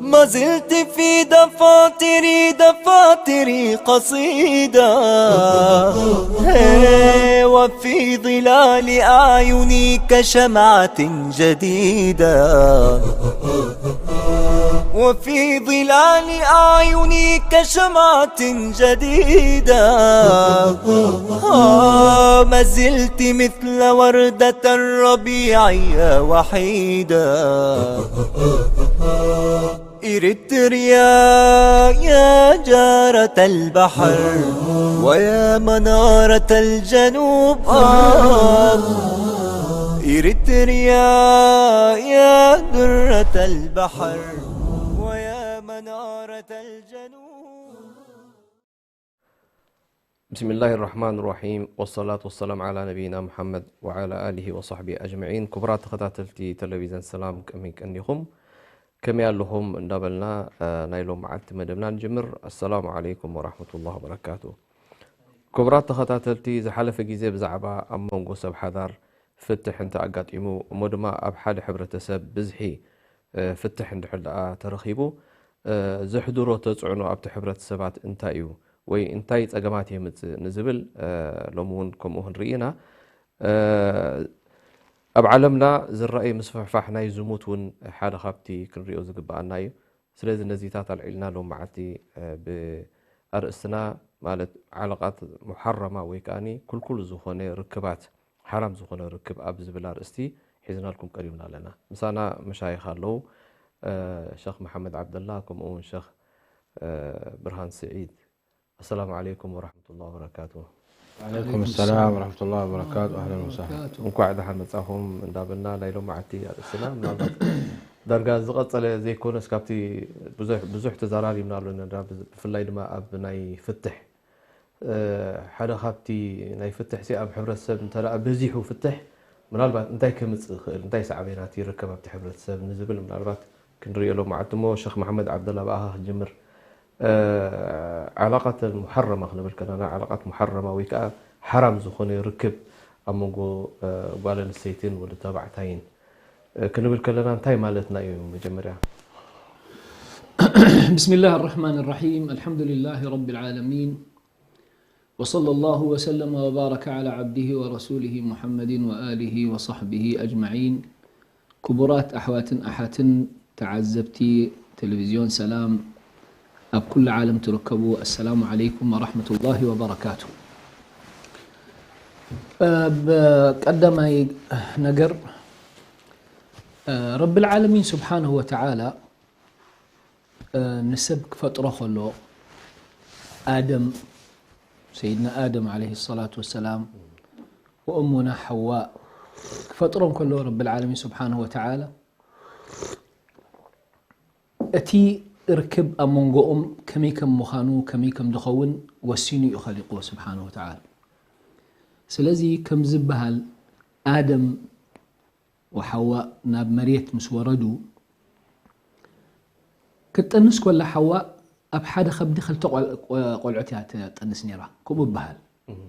ما زلت في دفاتري، دفاتري قصيدة، هي، وفي ظلال أعيني كشمعة جديدة، وفي ظلال أعيني كشمعة جديدة، آه، ما زلت مثل وردة الربيع يا وحيدة. إريتريا يا جارة البحر ويا منارة الجنوب، آه. إريتريا يا درة البحر ويا منارة الجنوب. بسم الله الرحمن الرحيم، والصلاة والسلام على نبينا محمد وعلى آله وصحبه أجمعين. ክቡራት ተኸታተልቲ ቴሌቪዥን ሰላም፣ ከመይ ቀኒኹም? ከመይ ኣለኹም እንዳበልና፣ እ፣ ናይ ሎም መዓልቲ መደብና ንጅምር። ኣሰላሙ ዓለይኩም ወራህመቱላሂ ወበረካቱ። ክቡራት ተኸታተልቲ፣ ዝሓለፈ ግዜ ብዛዕባ ኣብ መንጎ ሰብ ሓዳር ፍትሕ እንተ ኣጋጢሙ፣ እሞ ድማ ኣብ ሓደ ሕብረተሰብ ብዝሒ፣ እ፣ ፍትሕ እንድሕር ደኣ ተረኺቡ፣ እ፣ ዘሕድሮ ተጽዕኖ ኣብቲ ሕብረተሰባት እንታይ እዩ? ወይ እንታይ ጸገማት የምጽእ ንዝብል፣ እ፣ ሎሚ እውን ከምኡ ክንርኢ ኢና። እ፣ ኣብ ዓለምና ዝረኣይ ምስፍሕፋሕ ናይ ዝሙት እውን ሓደ ካብቲ ክንሪኦ ዝግብኣና እዩ። ስለዚ ነዚታት ኣልዒልና ሎም መዓልቲ፣ እ፣ ብኣርእስትና ማለት ዓለቓት ሙሓረማ ወይ ከኣኒ ክልኩል ዝኾነ ርክባት፣ ሓራም ዝኾነ ርክብ ኣብ ዝብል ኣርእስቲ ሒዝናልኩም ቀሪብና ኣለና። ምሳና መሻይኽ ኣለዉ፣ እ፣ ሸኽ መሓመድ ዓብደላ ከምኡ እውን ሸኽ፣ እ፣ ብርሃን ስዒድ። ኣሰላሙ ዓለይኩም ወራህመቱላሂ ወበረካቱ። ዓለይኩም ሰላም ወራህመቱላሂ ወበረካቱ። ኣህለን ወሳህለን። እንኳዕ ደሓን መጻኹም እንዳበልና ናይ ሎማዓቲ ኣርእስትና ምናልባት ዳርጋ ዝቐጸለ ዘይኮነስ ካብቲ ብዙሕ፣ ብዙሕ ተዘራሪብና ኣለና። ብፍላይ ድማ ኣብ ናይ ፍትሕ፣ እ፣ ሓደ ካብቲ ናይ ፍትሕ ሲ ኣብ ሕብረተሰብ እንተ ደኣ በዚሑ ፍትሕ ምናልባት እንታይ ከምጽእ ይኽእል፣ እንታይ ሳዕቤናት ይርከብ ኣብቲ ሕብረተሰብ ንዝብል ምናልባት ክንሪኦ ሎም መዓልቲ እሞ ሸኽ መሓመድ ዓብደላ ብኣኻ ክጅምር። እ፣ ዓላቃተል ሙሐረማ ክንብል ከለና፣ ዓላቃት ሙሐረማ ወይ ከዓ ሓራም ዝኾነ ርክብ ኣብ መንጎ፣ እ፣ ጓል ኣንስተይትን ወዲ ተባዕታይን፣ እ፣ ክንብል ከለና እንታይ ማለትና እዩ? መጀመርያ። بسم الله الرحمن الرحيم. الحمد لله رب العالمين. وصلى الله وسلم وبارك على عبده ورسوله محمد وآله وصحبه أجمعين. ክቡራት ኣሕዋትን ኣሓትን ተዓዘብቲ ቴሌቪዝዮን ሰላም ኣብ ኩሉ ዓለም ትርከቡ፣ ኣሰላሙ ዓለይኩም ወራህመቱላሂ ወበረካቱ። እ፣ ብቀዳማይ ነገር፣ እ፣ ረብል ዓለሚን ስብሓንሁ ወተዓላ እ፣ ንሰብ ክፈጥሮ ከሎ፣ ኣደም፣ ሰይድና ኣደም ዓለይሂ ሰላቱ ወሰላም፣ ወእሙና ሓዋ ክፈጥሮም ከሎ፣ ረብል ዓለሚን ስብሓንሁ ወተዓላ እቲ ርክብ ኣብ መንጎኦም ከመይ ከም ምዃኑ፣ ከመይ ከም ዝኸውን ወሲኑ እዩ ኸሊቕዎ ስብሓንሁ ወተዓላ። ስለዚ ከም ዝበሃል ኣደም ወሓዋ ናብ መሬት ምስ ወረዱ፣ ክትጠንስ ኮላ ሓዋ ኣብ ሓደ ከብዲ ክልተ ቆል-፣ ቆ-፣ ቆልዑት እያ ትጠንስ ነይራ። ከምኡ ይበሃል። እም።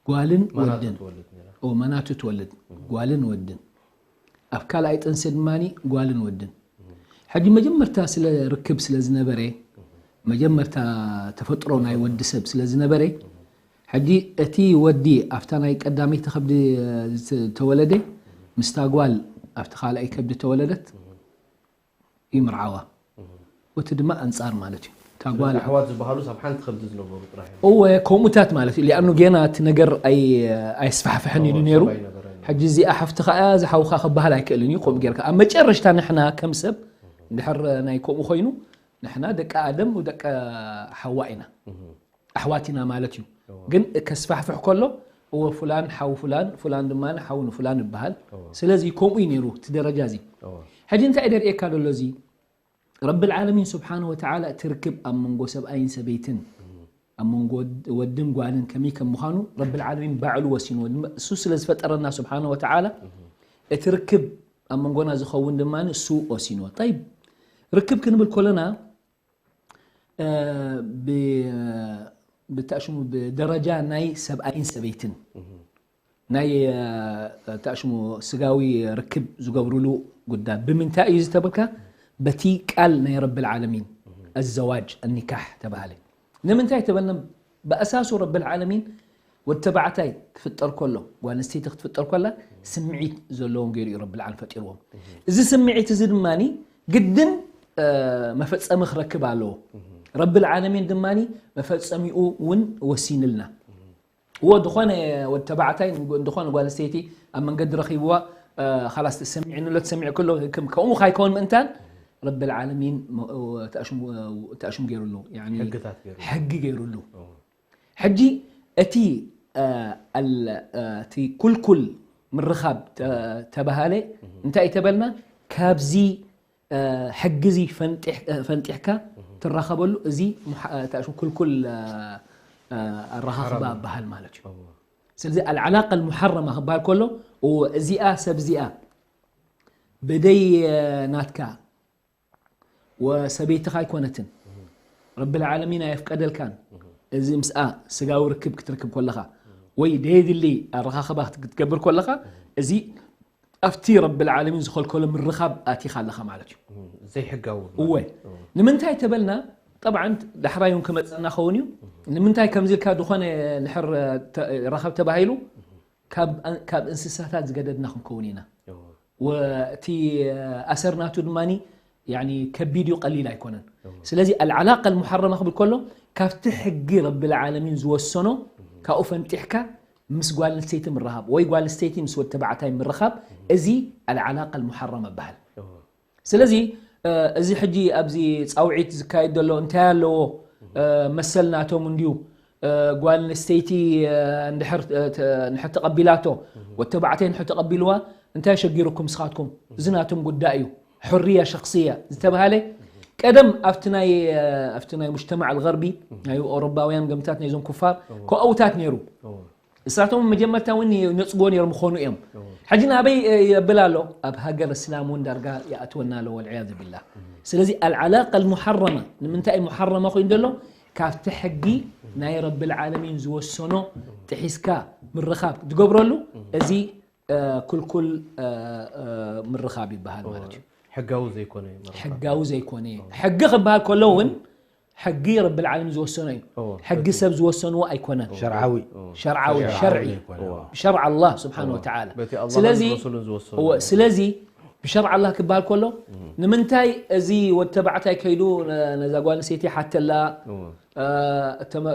ጓልን ማናቱ ወድን። ትወልድ ነይራ። ኦ፣ ማናቱ ትወልድ። እም። ጓልን ወድን። ኣብ ካልኣይ ጥንሲ ድማኒ ጓልን ወድን። እም። ሕጂ መጀመርታ ስለ ርክብ ስለ ዝነበረ፣ እም። መጀመርታ ተፈጥሮ ናይ ወዲ ሰብ ስለ ዝነበረ፣ እም። ሕጂ እቲ ወዲ ኣብታ ናይ ቀዳመይቲ ከብዲ፣ እ፣ ዝተወለደ ምስታ ጓል ኣብቲ ካልኣይ ከብዲ ተወለደት፣ ይምርዓዋ። እቲ ድማ ኣንጻር ማለት እዩ። እታ ጓል ኣሕዋት ዝበሃሉ ኣብ ሓንቲ ከብዲ ዝነበሩ ጥራሕ እዮም። እወ፣ ከምኡታት ማለት እዩ። ሊኣኑ ጌና እቲ ነገር ኣይ-፣ ኣይስፋሕፍሐን እዩ እወ፣ ነይሩ። ሰብ ኣይነበረን። ሕጂ እዚኣ ሓፍትኻ እያ፣ እዚ ሓውኻ ክበሃል ኣይክእልን እዩ። ከምኡ ጌርካ ኣብ መጨረሽታ ንሕና ከም ሰብ እንድሕር ናይ ከምኡ ኮይኑ፣ ንሕና ደቂ ኣደም ወደቂ ሓዋ ኢና። እህ። ኣሕዋት ኢና ማለት እዩ። ግን ከስፋሕፍሕ ከሎ እወ ፍላን ሓው ፍላን ፍላን ድማ ሓው ንፍላን ይበሃል። ስለዚ ከምኡ እዩ ነይሩ እቲ ደረጃ እዚ። ሕጂ እንታይ ደርእየካ ዘሎ እዚ ረብል ዓለሚን ስብሓነ ወተዓላ እቲ ርክብ ኣብ መንጎ ሰብኣይን ሰበይትን ኣብ መንጎ ወድን ጓልን ከመይ ከም ምዃኑ ረብል ዓለሚን ባዕሉ ወሲንዎ። እሱ ስለ ዝፈጠረና ስብሓነ ወተዓላ እቲ ርክብ ኣብ መንጎና ዝኸውን ድማ እሱ ወሲንዎ። ጠይብ ርክብ ክንብል ከለና ብታሽሙ ብደረጃ ናይ ሰብኣይን ሰበይትን ናይ ታሽሙ ስጋዊ ርክብ ዝገብርሉ ጉዳይ ብምንታይ እዩ ዝተበልካ? በቲ ቃል ናይ ረብል ዓለሚን ኣዘዋጅ ኣኒካሕ ተባሃለ። ንምንታይ ተበልና? ብኣሳሱ ረብል ዓለሚን ወዲ ተባዕታይ ክፍጠር ከሎ ጓል ኣንስተይቲ ክትፍጠር ከላ ስምዒት ዘለዎም ገይሩ እዩ ረብል ዓለሚን ፈጢርዎም። እዚ ስምዒት እዚ ድማ ግድን መፈፀሚ ክረክብ ኣለዎ። ረብል ዓለሚን ድማ መፈፀሚኡ እውን ወሲንልና። እዎ ዝኾነ ወዲ ተባዕታይ ዝኾነ ጓል ኣንስተይቲ ኣብ መንገዲ ረኺብዋ ኻላስ ተሰሚዕንሎ ተሰሚዕ ከሎ ከምኡ ካይከውን ምእንታን ረብል ዓለሚን ተኣሽሙ ገይሩሉ ሕጊ ገይሩሉ። ሕጂ እቲ እቲ ኩልኩል ምርኻብ ተባሃለ እንታይ ተበልና? ካብዚ ሕጊ እዚ ፈንጢሕካ ትራኸበሉ እዚ ኩልኩል ኣረኻኽባ በሃል ማለት እዩ። ስለዚ ኣልዓላቃ ልሙሓረማ ክበሃል ከሎ እዚኣ ሰብ እዚኣ ብደይ ናትካ ወሰበይትኻ ኣይኮነትን። ረብል ዓለሚን ኣየፍቀደልካን። እዚ ምስኣ ስጋዊ ርክብ ክትርክብ ከለኻ ወይ ደየድሊ ኣረኻኽባ ክትገብር ከለኻ እዚ ኣብቲ ረብል ዓለሚን ዝኸልከሎ ምርኻብ ኣቲኻ ኣለኻ ማለት እዩ። ዘይሕጋዊ እወ። ንምንታይ ተበልና ጠብዓን ዳሕራይ እውን ክመፀና ኸውን እዩ። ንምንታይ ከምዚ ኢልካ ዝኾነ ንሕር ረኸብ ተባሂሉ ካብ እንስሳታት ዝገደድና ክንከውን ኢና። ወእቲ ኣሰር ናቱ ድማ ከቢድ እዩ፣ ቀሊል ኣይኮነን። ስለዚ ኣልዓላቃ ልሙሓረማ ክብል ከሎ ካብቲ ሕጊ ረብል ዓለሚን ዝወሰኖ ካብኡ ፈንጢሕካ ምስ ጓል ኣንስተይቲ ምርኻብ ወይ ጓል ኣንስተይቲ ምስ ወዲ ተባዕታይ ምርኻብ እዚ ኣልዓላቃ ልሙሓረማ ይበሃል። ስለዚ እዚ ሕጂ ኣብዚ ፃውዒት ዝካየድ ዘሎ እንታይ ኣለዎ መሰል ናቶም እንድዩ። ጓል ኣንስተይቲ እንድሕር ተቐቢላቶ ወተባዕታይ እንድሕር ተቐቢልዋ እንታይ ሸጊሩኩም ንስኻትኩም? እዚ ናቶም ጉዳይ እዩ። ሕርያ ሸክስያ ዝተባሃለ ቀደም ኣብቲ ናይ ኣብቲ ናይ ሙጅተማዕ ኣልገርቢ ናይ ኦሮባውያን ገምታት ናይዞም ኩፋር ኮኣውታት ነይሩ። እሳቶም መጀመርታ እውን ነፅጎ ነይሮም ምኾኑ እዮም። ሕጂ ናበይ የብል ኣሎ? ኣብ ሃገር እስላም እውን ዳርጋ ይኣትወና ኣሎ ወልዕያዙ ቢላህ። ስለዚ ኣልዓላቃ ልሙሓረማ ንምንታይ እዩ ሙሓረማ ኮይኑ ዘሎ? ካብቲ ሕጊ ናይ ረብል ዓለሚን ዝወሰኖ ጥሒስካ ምርኻብ ትገብረሉ እዚ ኩልኩል ምርኻብ ይበሃል ማለት እዩ። ሕጋዊ ዘይኮነ እዩ ማለት እዩ። ሕጋዊ ዘይኮነ እዩ። ሕጊ ክበሃል ከሎ እውን ሕጊ ረብል ዓለሚን ዝወሰኖ እዩ። ሕጊ ሰብ ዝወሰንዎ ኣይኮነን። ሸርዓዊ ሸርዓዊ ሸርዒ ብሸርዕ ኣላህ ስብሓን ወተዓላ። ስለዚ ብሸርዕ ኣላህ ክበሃል ከሎ ንምንታይ እዚ ወዲ ተባዕታይ ከይዱ ነዛ ጓል ኣንስተይቲ ሓተላ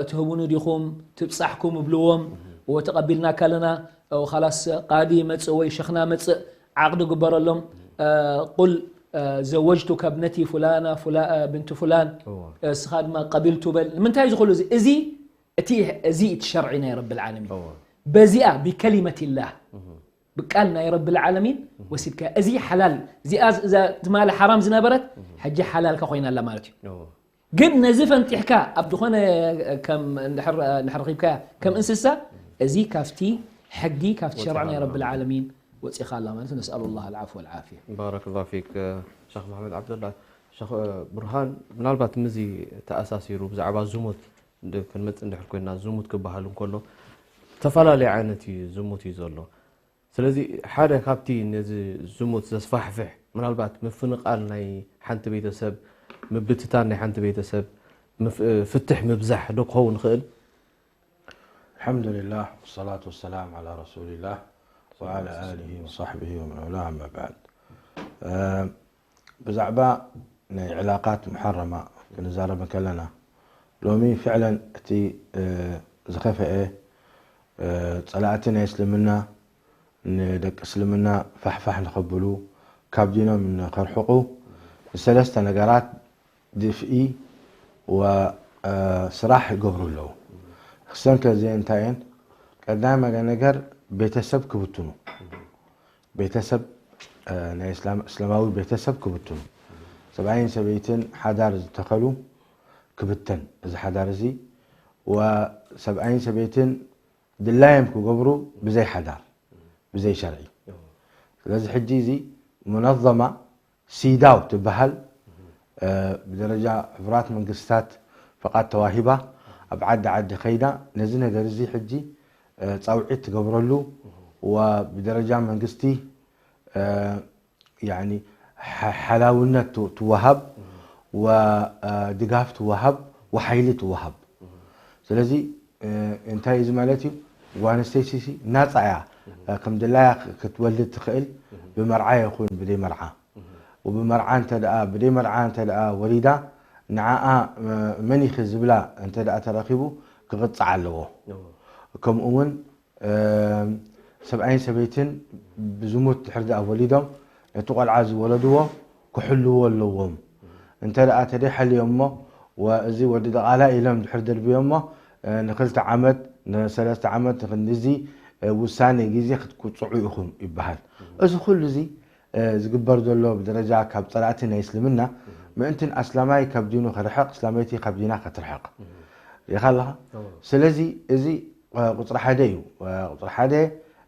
ትህቡኒ ዲኹም ትብፃሕኩም እብልዎም። እወ ተቐቢልናካ ኣለና። ኻላስ ቃዲ መፅእ ወይ ሸኽና መፅእ ዓቕዲ ግበረሎም። ቁል ዘወጅቱ ከብነቲ ፉላና ብንቲ ፉላን እስኻ ድማ ቀቢልቱ በል። ንምንታይ ዝኽሉ እዚ እዚ እቲ እዚ እቲ ሸርዒ ናይ ረብል ዓለሚን በዚኣ ቢከሊመት ላህ ብቃል ናይ ረብል ዓለሚን ወሲድካ እዚ ሓላል እዚኣ እዛ ትማሊ ሓራም ዝነበረት ሕጂ ሓላልካ ኮይና ኣላ ማለት እዩ። ግን ነዚ ፈንጢሕካ ኣብ ዝኾነ ከም እንድሕር ረኺብካያ ከም እንስሳ እዚ ካብቲ ሕጊ ካብቲ ሸርዕ ናይ ረብል ዓለሚን ወፂኻ ኣላ ማለት ነስኣሉ ላህ ኣልዓፍ ወልዓፍያ። ባረክ ላሁ ፊክ ሸኽ መሓመድ ዓብደላ። ሸኽ ብርሃን ምናልባት ምዚ ተኣሳሲሩ ብዛዕባ ዝሙት ክንመፅእ እንድሕር ኮይና ዝሙት ክበሃል እንከሎ ዝተፈላለየ ዓይነት እዩ ዝሙት እዩ ዘሎ። ስለዚ ሓደ ካብቲ ነዚ ዝሙት ዘስፋሕፍሕ ምናልባት ምፍንቓል ናይ ሓንቲ ቤተሰብ፣ ምብትታን ናይ ሓንቲ ቤተሰብ፣ ፍትሕ ምብዛሕ ዶ ክኸውን ይኽእል? الحمد لله والصلاة والسلام على رسول الله وعلى آله وصحبه ومن والاه أما بعد. ብዛዕባ ናይ ዕላቃት ሙሓረማ ክንዛረብ ከለና ሎሚ ፍዕለን እቲ ዝኸፈአ ጸላእቲ ናይ እስልምና ንደቂ እስልምና ፋሕፋሕ ንኸብሉ ካብ ዲኖም ንኸርሕቑ ንሰለስተ ነገራት ድፍኢ ወስራሕ ይገብሩ ኣለዉ። ክሰንከ እዚአን እንታይ እየን? ቀዳማይ ነገር ቤተሰብ ክብትኑ፣ ቤተሰብ፣ እ፣ ናይ እስላም-፣ እስላማዊ ቤተሰብ ክብትኑ፣ ሰብኣይን ሰበይትን ሓዳር ዝተኸሉ ክብተን፣ እዚ ሓዳር እዚ ወሰብኣይን ሰበይትን ድላዮም ክገብሩ ብዘይ ሓዳር፣ ብዘይ ሸርዒ። ስለዚ ሕጂ እዚ ሙነዘማ ሲዳው ትበሃል፣ እ፣ ብደረጃ ሕቡራት መንግስታት ፍቓድ ተዋሂባ ኣብ ዓዲ ዓዲ ከይዳ ነዚ ነገር እዚ ሕጂ፣ እ፣ ጻውዒት ትገብረሉ ወብደረጃ መንግስቲ፣ እ፣ ያኒ ሓ-፣ ሓላውነት ት-፣ ትወሃብ ወ፣ እ፣ ድጋፍ ትወሃብ ወሓይሊ ትወሃብ። ስለዚ፣ እ፣ እንታይ እዩ እዚ ማለት እዩ? ጓል ኣንስተይቲ ሲ ናጻ እያ። እ፣ ከም ድላያ ክ-፣ ክትወልድ ትኽእል፣ ብመርዓ ይኹን ብደይ መርዓ። ወብመርዓ እንተ ደኣ፣ ብደይ መርዓ እንተ ደኣ ወሊዳ፣ ንዓኣ፣ እ፣ መን ኢኺ ዝብላ እንተ ደኣ ተረኺቡ፣ ክቕጻዕ ኣለዎ። ከምኡ እውን፣ እ፣ ሰብኣይን ሰበይትን ብዝሙት ድሕር ደኣ ወሊዶም፣ ነቲ ቆልዓ ዝወለድዎ ክሕልዎ ኣለዎም። እንተ ደኣ ተደይሓልዮሞ፣ ወ-፣ እዚ ወዲ ደቓላ ኢሎም ድሕር ደልብዮሞ፣ እ፣ ንኽልተ ዓመት፣ ንሰለስተ ዓመት፣ ንክንድዚ፣ እ፣ ውሳኔ ግዜ ክትቅጽዑ ኢኹም ይበሃል። እዚ ኩሉ እዚ፣ እ፣ ዝግበር ዘሎ ብደረጃ ካብ ጸላእቲ ናይ እስልምና፣ ምእንትን ኣስላማይ ካብ ዲኑ ክርሕቕ፣ እስላመይቲ ካብ ዲና ከትርሕቕ። ሪኢኻ ኣለኻ? እዎ። ስለዚ እዚ፣ እ፣ ቁጽሪ ሓደ እዩ። እ፣ ቁጽሪ ሓደ፣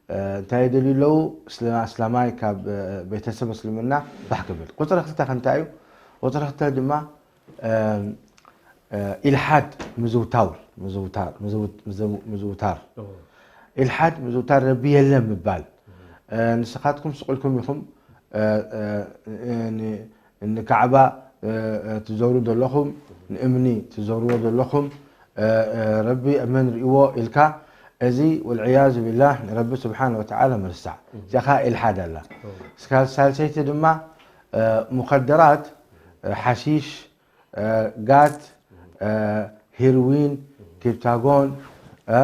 እ፣ እንታይ ይደልዩ ኣለዉ? እስልማ-፣ እስላማይ ካብ፣ እ፣ ቤተሰብ እስልምና ባሕ ክብል። ቁጽሪ ክልተ ከ እንታይ እዩ? ቁጽሪ ክልተ ድማ፣ እ፣ እ፣ ኢልሓድ ምዝውታው፣ ምዝውታር፣ ምዝውት-፣ ምዝው-፣ ምዝውታር። እዎ። ኢልሓድ ምዝውታር፣ ረቢ የለን ምባል። እ፣ ንስኻትኩም ስቕ ኢልኩም ኢኹም፣ እ፣ እ፣ እ፣ ን-፣ ንካዕባ፣ እ፣ እ፣ ትዘውሩ ዘለኹም፣ ንእምኒ ትዘውርዎ ዘለኹም፣ እ፣ እ፣ ረቢ መን ርእይዎ ኢልካ፣ እዚ ወልዕያዙ ቢላህ ንረቢ ስብሓነ ወተዓላ ምርሳዕ። እዚኣ ኸኣ ኢልሓድ ኣላ። እዎ። እስካ-፣ ሳልሰይቲ ድማ፣ እ፣ ሙኸደራት፣ እ፣ ሓሺሽ፣ እ፣ ጋት፣ እ፣ ሂርዊን፣ ኪፕታጎን፣ እ፣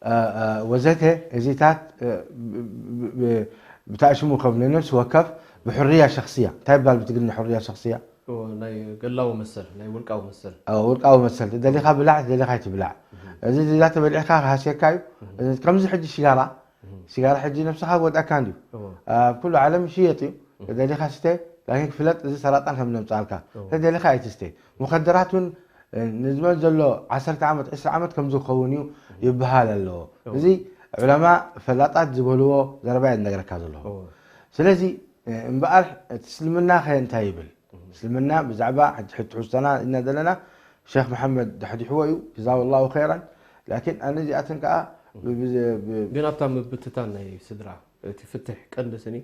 እ፣ እ፣ ወዘተ፣ እዚታት፣ እ፣ ብ-፣ ብ-፣ ብ-፣ ብታሽሙ ከም ነነፍሲ ወከፍ ብሕርያ ሸኽስያ። እንታይ ይባል ብትግርኛ ሕርያ ሸኽስያ? እዎ፣ ናይ ገላዊ መሰል፣ ናይ ውልቃዊ መሰል። እዎ፣ ውልቃዊ መሰል። ትደሊኻ ብላዕ፣ ትደሊኻ ኣይትብላዕ። እዚ ዚላ ተበሊዕካ ክሃስየካ እዩ። እዚ ከምዚ ሕጂ ሽጋራ፣ ሽጋራ ሕጂ ነብስኻ ወድኣካ እንድዩ። እዎ። ኣብ ኩሉ ዓለም ይሽየጥ እዩ። ተደሊኻ ስተ፣ ላኪን ክፍለጥ እዚ ሰራጣን ከም ነምጻልካ። እዎ። ተደሊኻ ኣይትስተ። ሙኸደራት እውን፣ እ፣ ንዝመን ዘሎ ዓሰርተ ዓመት፣ ዕስራ ዓመት ከም ዝኸውን እዩ ይበሃል ኣለዎ። እዎ። እዚ ዑለማ ፈላጣት ዝበልዎ ዘረባ እየ ዝነግረካ ዘለኹ። እዎ። ስለዚ፣ እ፣ እምበኣር እቲ እስልምና ኸ እንታይ ይብል? እስልምና ብዛዕባ ሕጂ ሕጂ ትሕዝቶና ኢና ዘለና፣ ሸኽ መሓመድ ዳሕዲሕዎ እዩ፣ ጀዛሁ ላሁ ኸይራን። ላኪን ኣነ እዚኣተን ከኣ ብ-፣ ብ-፣ ብ-፣ ግን ኣብታ ምብትታን ናይ ስድራ፣ እቲ ፍትሕ ቀንዲ ስኒ፣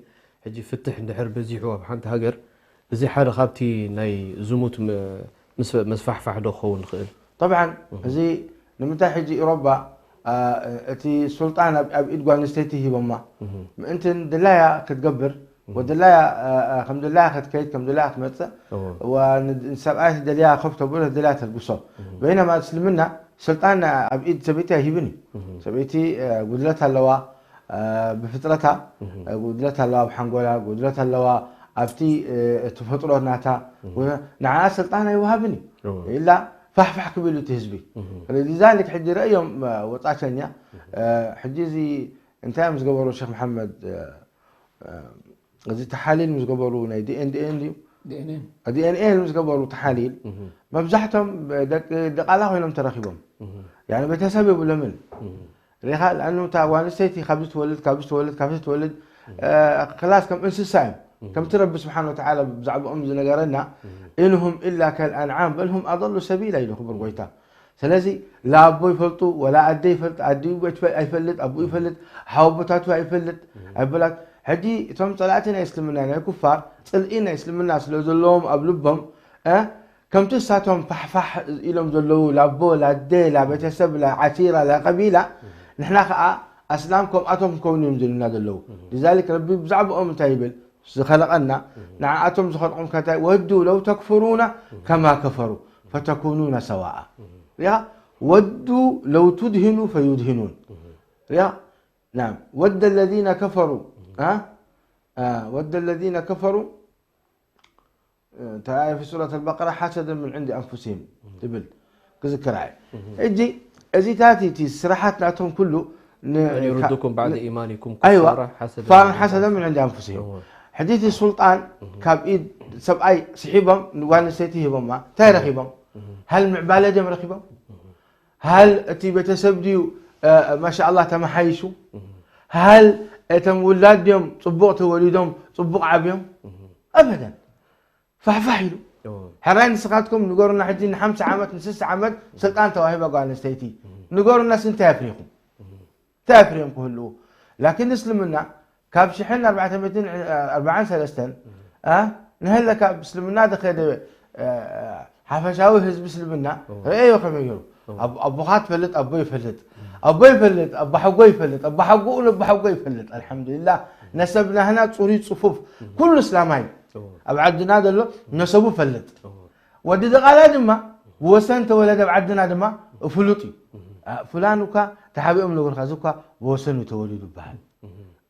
ሕጂ ፍትሕ እንድሕር በዚሑ ኣብ ሓንቲ ሃገር፣ እዚ ሓደ ካብቲ ናይ ዝሙት መ-፣ ምስ-፣ መስፋሕፋሕ ዶ ክኸውን ይኽእል? ጠብዓን፣ እዚ ንምንታይ ሕጂ ኢሮባ፣ ኣ፣ እቲ ሱልጣን ኣብ፣ ኣብ ኢድ ጓል ኣንስተይቲ ሂቦማ? ምእንትን ድላያ ክትገብር፣ ወድላያ፣ ኣ፣ ኣ፣ ከም ድላያ ክትከይድ፣ ከም ድላያ ክትመጽእ፣ እዎ። ወ-፣ ን-፣ ንሰብኣይ ደልያ ኮፍ ተብሎ፣ ደልያ ተልብሶ። በይነማ እስልምና ስልጣን ኣብ ኢድ ሰበይቲ ኣይህብን እዩ። ሰበይቲ፣ ኣ፣ ጉድለት ኣለዋ፣ ኣ፣ ብፍጥረታ፣ ኣ፣ ጉድለት ኣለዋ፣ ኣብ ሓንጎላ ጉድለት ኣለዋ፣ ኣብቲ፣ እ፣ ተፈጥሮ ናታ፣ ንዓኣ ስልጣን ኣይወሃብን እዩ። እዎ። ኢላ ፋሕፋሕ ክብል እዩ እቲ ህዝቢ። ሊዛሊክ ሕጂ ረእዮም፣ እ፣ ወጻቸኛ፣ እ፣ ሕጂ እዚ እንታይ እዮም ዝገበሩ ሸኽ መሓመድ፣ እ፣ እ፣ እዚ ተሓሊል ምስ ገበሩ ናይ ዲ ኤን ዲ ኤን ድዩ? ዲ ኤን ኤን። ዲ ኤን ኤን ምስ ገበሩ ተሓሊል፣ መብዛሕቶም ደቂ ደቓላ ኮይኖም ተረኺቦም። ያኒ ቤተሰብ የብሎምን። ሪኻ፣ ለኣኑ እታ ጓል ኣንስተይቲ ካብዚ ትወልድ፣ ካብዚ ትወልድ፣ ካብዚ ትወልድ፣ እ፣ ክላስ ከም እንስሳ እዮም። ከምቲ ረቢ ስብሓን ወተዓላ ብዛዕባኦም ዝነገረና፣ "ኢንሁም ኢላ ከልኣንዓም በል ሁም ኣضሉ ሰቢላ" ኢሉ ክቡር ጎይታ። ስለዚ ላኣቦ ይፈልጡ፣ ወላ ኣደ ይፈልጥ፣ ኣዲኡ ኣይትፈ-፣ ኣይፈልጥ፣ ኣቦኡ ይፈልጥ፣ ሓወቦታቱ ኣይፈልጥ፣ ኣይበላት። ሕጂ እቶም ጸላእቲ ናይ እስልምና፣ ናይ ኩፋር፣ ጽልኢ ናይ እስልምና ስለ ዘለዎም ኣብ ልቦም፣ እ፣ ከምቲ እሳቶም ፋሕፋሕ ኢሎም ዘለዉ ላቦ፣ ላደ፣ ላቤተሰብ፣ ላዓሺራ፣ ላቀቢላ፣ ንሕና ከኣ ኣስላም ከምኣቶም ክንከውን እዮም ዝብሉና ዘለዉ። ሊዛሊክ ረቢ ብዛዕባኦም እንታይ ይብል? ዝኸለቐና፣ ንዓኣቶም ዝኸልቆም ከታይ፣ "ወዱ ለው ተክፍሩና ከማ ከፈሩ ፈተኩኑና ሰዋኣ." ሪኣ፣ "ወዱ ለው ቱድሂኑ ፈዩድሂኑን." ሪኣ፣ ናም፣ "ወደ ለዚነ ከፈሩ፣ አ? አ፣ ወደ ለዚነ ከፈሩ" እንታይ ኣየ ፊ ሱረት ኣልበቀራ፣ "ሓሰደን ምን ዕንዲ ኣንፉሲሂም" ትብል ክዝክራ እየ። ሕጂ እዚታት እቲ ስራሓት ናቶም ኩሉ ን- أن ካ- يردكم بعد ن- إيمانكم أيوة. كفارا حسدا كفارا من حسدا عند من عند أنفسهم. أوه. ሕጂ እቲ ሱልጣን ካብ ኢድ ሰብኣይ ስሒቦም ንጓል ኣንስተይቲ ሂቦማ እንታይ ረኺቦም? ሃል ምዕባለ ድዮም ረኺቦም? ሃል እቲ ቤተሰብ ድዩ ማሻ ኣላህ ተመሓይሹ? ሃል እቶም ውላድ ድዮም ፅቡቕ ተወሊዶም ፅቡቕ ዓብዮም? ኣበደን። ፋሕፋሕ ኢሉ። ሕራይ ንስኻትኩም ንገሩና ሕጂ ንሓምሳ ዓመት ንስሳ ዓመት ስልጣን ተዋሂባ ጓል ኣንስተይቲ ንገሩናስ እንታይ ኣፍሪኹም? እንታይ ኣፍሪዮም ክህልዉ? ላኪን እስልምና ካብ ሽሕን ኣርባዕተ ሚእትን ኣርባዓን ሰለስተን ንሀለ ካብ እስልምና ዝኸደ ሓፈሻዊ ህዝቢ እስልምና ረአዮ ከመይ ገይሩ? ኣቦኻ ትፈልጥ ኣቦ ይፈልጥ ኣቦ ይፈልጥ ኣቦ ሓጎ ይፈልጥ ኣቦ ሓጎኡ ነቦ ሓጎ ይፈልጥ ኣልሓምዱሊላህ ነሰብ ናህና ፅሩይ ፅፉፍ ኩሉ እስላማይ ኣብ ዓድና ዘሎ ነሰቡ ፈልጥ ወዲ ደቓላ ድማ ብወሰን ተወለደ ኣብ ዓድና ድማ ፍሉጥ እዩ ፍላን እኳ ተሓቢኦም ነብርካ እዚ እኳ ብወሰን እዩ ተወሊዱ ይበሃል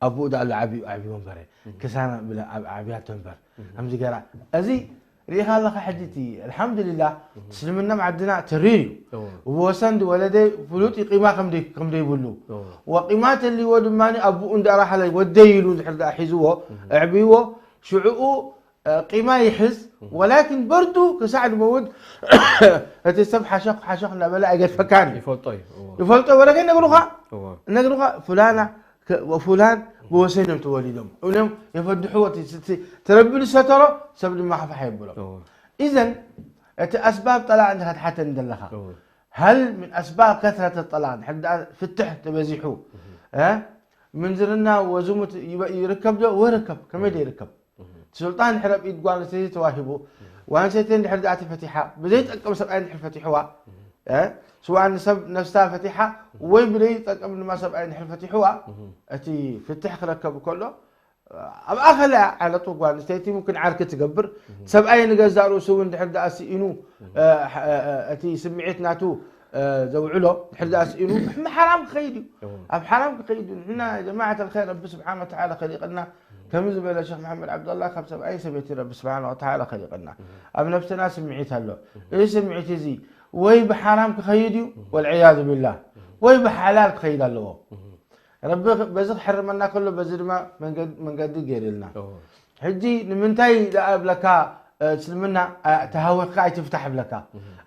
ኣቦኡ ዳኣሉ ዓብዩ ዓብዩ ወንበረ ክሳና ብለ ኣብ ዓብያቶ እምበር ከምዚ ገራ እዚ ርኢኻ ኣለኻ ሕጂ እቲ ኣልሓምዱሊላህ እስልምና ኣብ ዓድና ተሪር እዩ ብወሰን ዝወለደ ፍሉጥ እዩ ቂማ ከም ደይብሉ ወቂማ ተልይዎ ድማ ኣቦኡ እንዳራሓለ ወደይ ኢሉ ድሕር ዳኣ ሒዝዎ ኣዕብይዎ ሽዕኡ ቂማ ይሕዝ ወላኪን በርዱ ክሳዕ ዝመውት እቲ ሰብ ሓሸኽ ሓሸኽ እናበለ ኣይገድፈካን እዩ ይፈልጦ እዩ እዎ። ይፈልጦ ወረገ ይነግሩኻ እዎ። ነግሩኻ ፍላና ከ- ወፉላን ብወሰን እዮም ተወሊዶም እብሎም የፈድሕዎ እቲ- እቲ- እቲ ረቢ ዝሰተሮ ሰብ ድማ ሓፋሕ የብሎ እዎ። ኢዘን እቲ ኣስባብ ጠላቅ እንዲኻ ትሓተኒ ዘለኻ እዎ። هل من أسباب كثرة الطلاق ድሕር ደኣ ፍትሕ ተበዚሑ እ? ምንዝርና ወዝሙት ይበ- ይርከብ ዶ ወርከብ ከመይ ዶ ይርከብ ስልጣን ድሕር ኣብ ኢድ ጓል ኣንስተይቲ ተዋሂቡ ጓል ኣንስተይቲ እንድሕር ደኣ ተፈቲሓ ብዘይጠቅም ሰብኣይ እንድሕር ፈቲሕዋ እ? ስዋእ ንሰብ ነፍሳ ፈቲሓ ወይ ብዘይጠቅም ድማ ሰብኣይ እንድሕር ፈቲሕዋ እቲ ፍትሕ ክረከብ ከሎ ኣብኣ ከላ ዓለቱ ጓል ኣንስተይቲ ሙምክን ዓርኪ ትገብር ሰብኣይ ንገዛእ ርእሱ እውን ድሕር ደኣ ስኢኑ እቲ ስምዒት ናቱ ዘውዕሎ ድሕር ደኣ ስኢኑ ሕሚ ሓራም ክኸይድ እዩ ኣብ ሓራም ክኸይድ እዩ ንሕና ጀማዓት ኣልኸይር ረቢ ስብሓን ወተዓላ ከሊቕና ከምዚ ዝበለ ሸክ መሓመድ ዓብደላ ካብ ሰብኣይ ሰበይቲ ረቢ ስብሓን ወተዓላ ከሊቕና ኣብ ነብስና ስምዒት ኣሎ እዚ ስምዒት እዚ ወይ ብሓራም ክኸይድ እዩ ወልዕያዙ ቢላህ ወይ ብሓላል ክኸይድ ኣለዎ ረቢ በዚ ክሕርመና ከሎ በዚ ድማ መንገዲ ገይርልና ሕጂ ንምንታይ ደኣ ብለካ እስልምና ተሃዊኽካ ኣይትፍታሕ ብለካ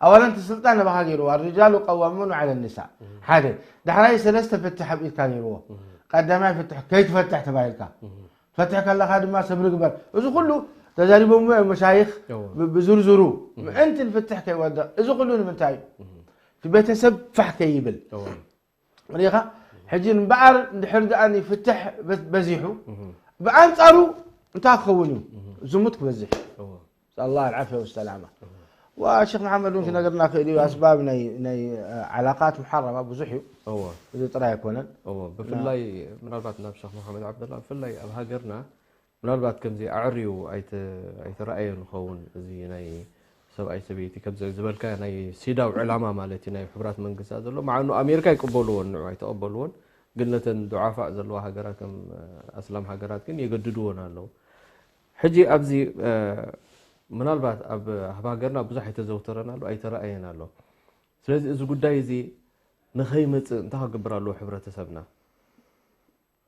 ኣዋላ እቲ ስልጣን ነባኻ ገይርዎ ኣርጃሉ ቀዋሙኑ ዓለ ንሳ ሓደ ዳሕራይ ሰለስተ ፍትሕ ኣብ ኢድካ ገይርዎ ቀዳማይ ፍትሕ ከይትፈትሕ ተባሂልካ ፈትሕ ከለኻ ድማ ሰብሪ ግበር እዚ ኩሉ ተዛሪቦምዎ እዮም መሻይኽ ብዝርዝሩ ምእንቲ ንፍትሕ ከይወድቕ እዚ ኩሉ ንምንታይ እዩ እቲ ቤተሰብ ፋሕ ከይብል ሪኻ ሕጂ እምበኣር እንድሕር ደኣ ፍትሕ በዚሑ ብኣንፃሩ እንታይ ክኸውን እዩ ዝሙት ክበዝሕ ኣላ ዓፍያ ወሰላማ ወሸክ መሓመድ እውን ክነገርና ክእል እዩ ኣስባብ ናይ ዓላቃት መሓረማ ብዙሕ እዩ እዚ ጥራይ ኣይኮነን ብፍላይ ምናልባት ናብ ሸክ መሓመድ ዓብደላ ብፍላይ ኣብ ሃገርና ምናልባት ከምዚ ኣዕርዩ ኣይተረኣየ ንኸውን እዚ ናይ ሰብኣይ ሰበይቲ ከም ዝበልካ ናይ ሲዳው ዕላማ ማለት እዩ ናይ ሕቡራት መንግስታት ዘሎ መዓኑ ኣሜሪካ ይቅበልዎን ንዑ ኣይተቀበልዎን ግን ነተን ዱዓፋእ ዘለዋ ሃገራት ከም ኣስላም ሃገራት ግን የገድድዎን ኣለዉ ሕጂ ኣብዚ ምናልባት ኣብ ሃገርና ብዙሕ ኣይተዘውተረን ኣሎ ኣይተረኣየን ኣሎ ስለዚ እዚ ጉዳይ እዚ ንኸይመፅእ እንታይ ክገብር ኣለዎ ሕብረተሰብና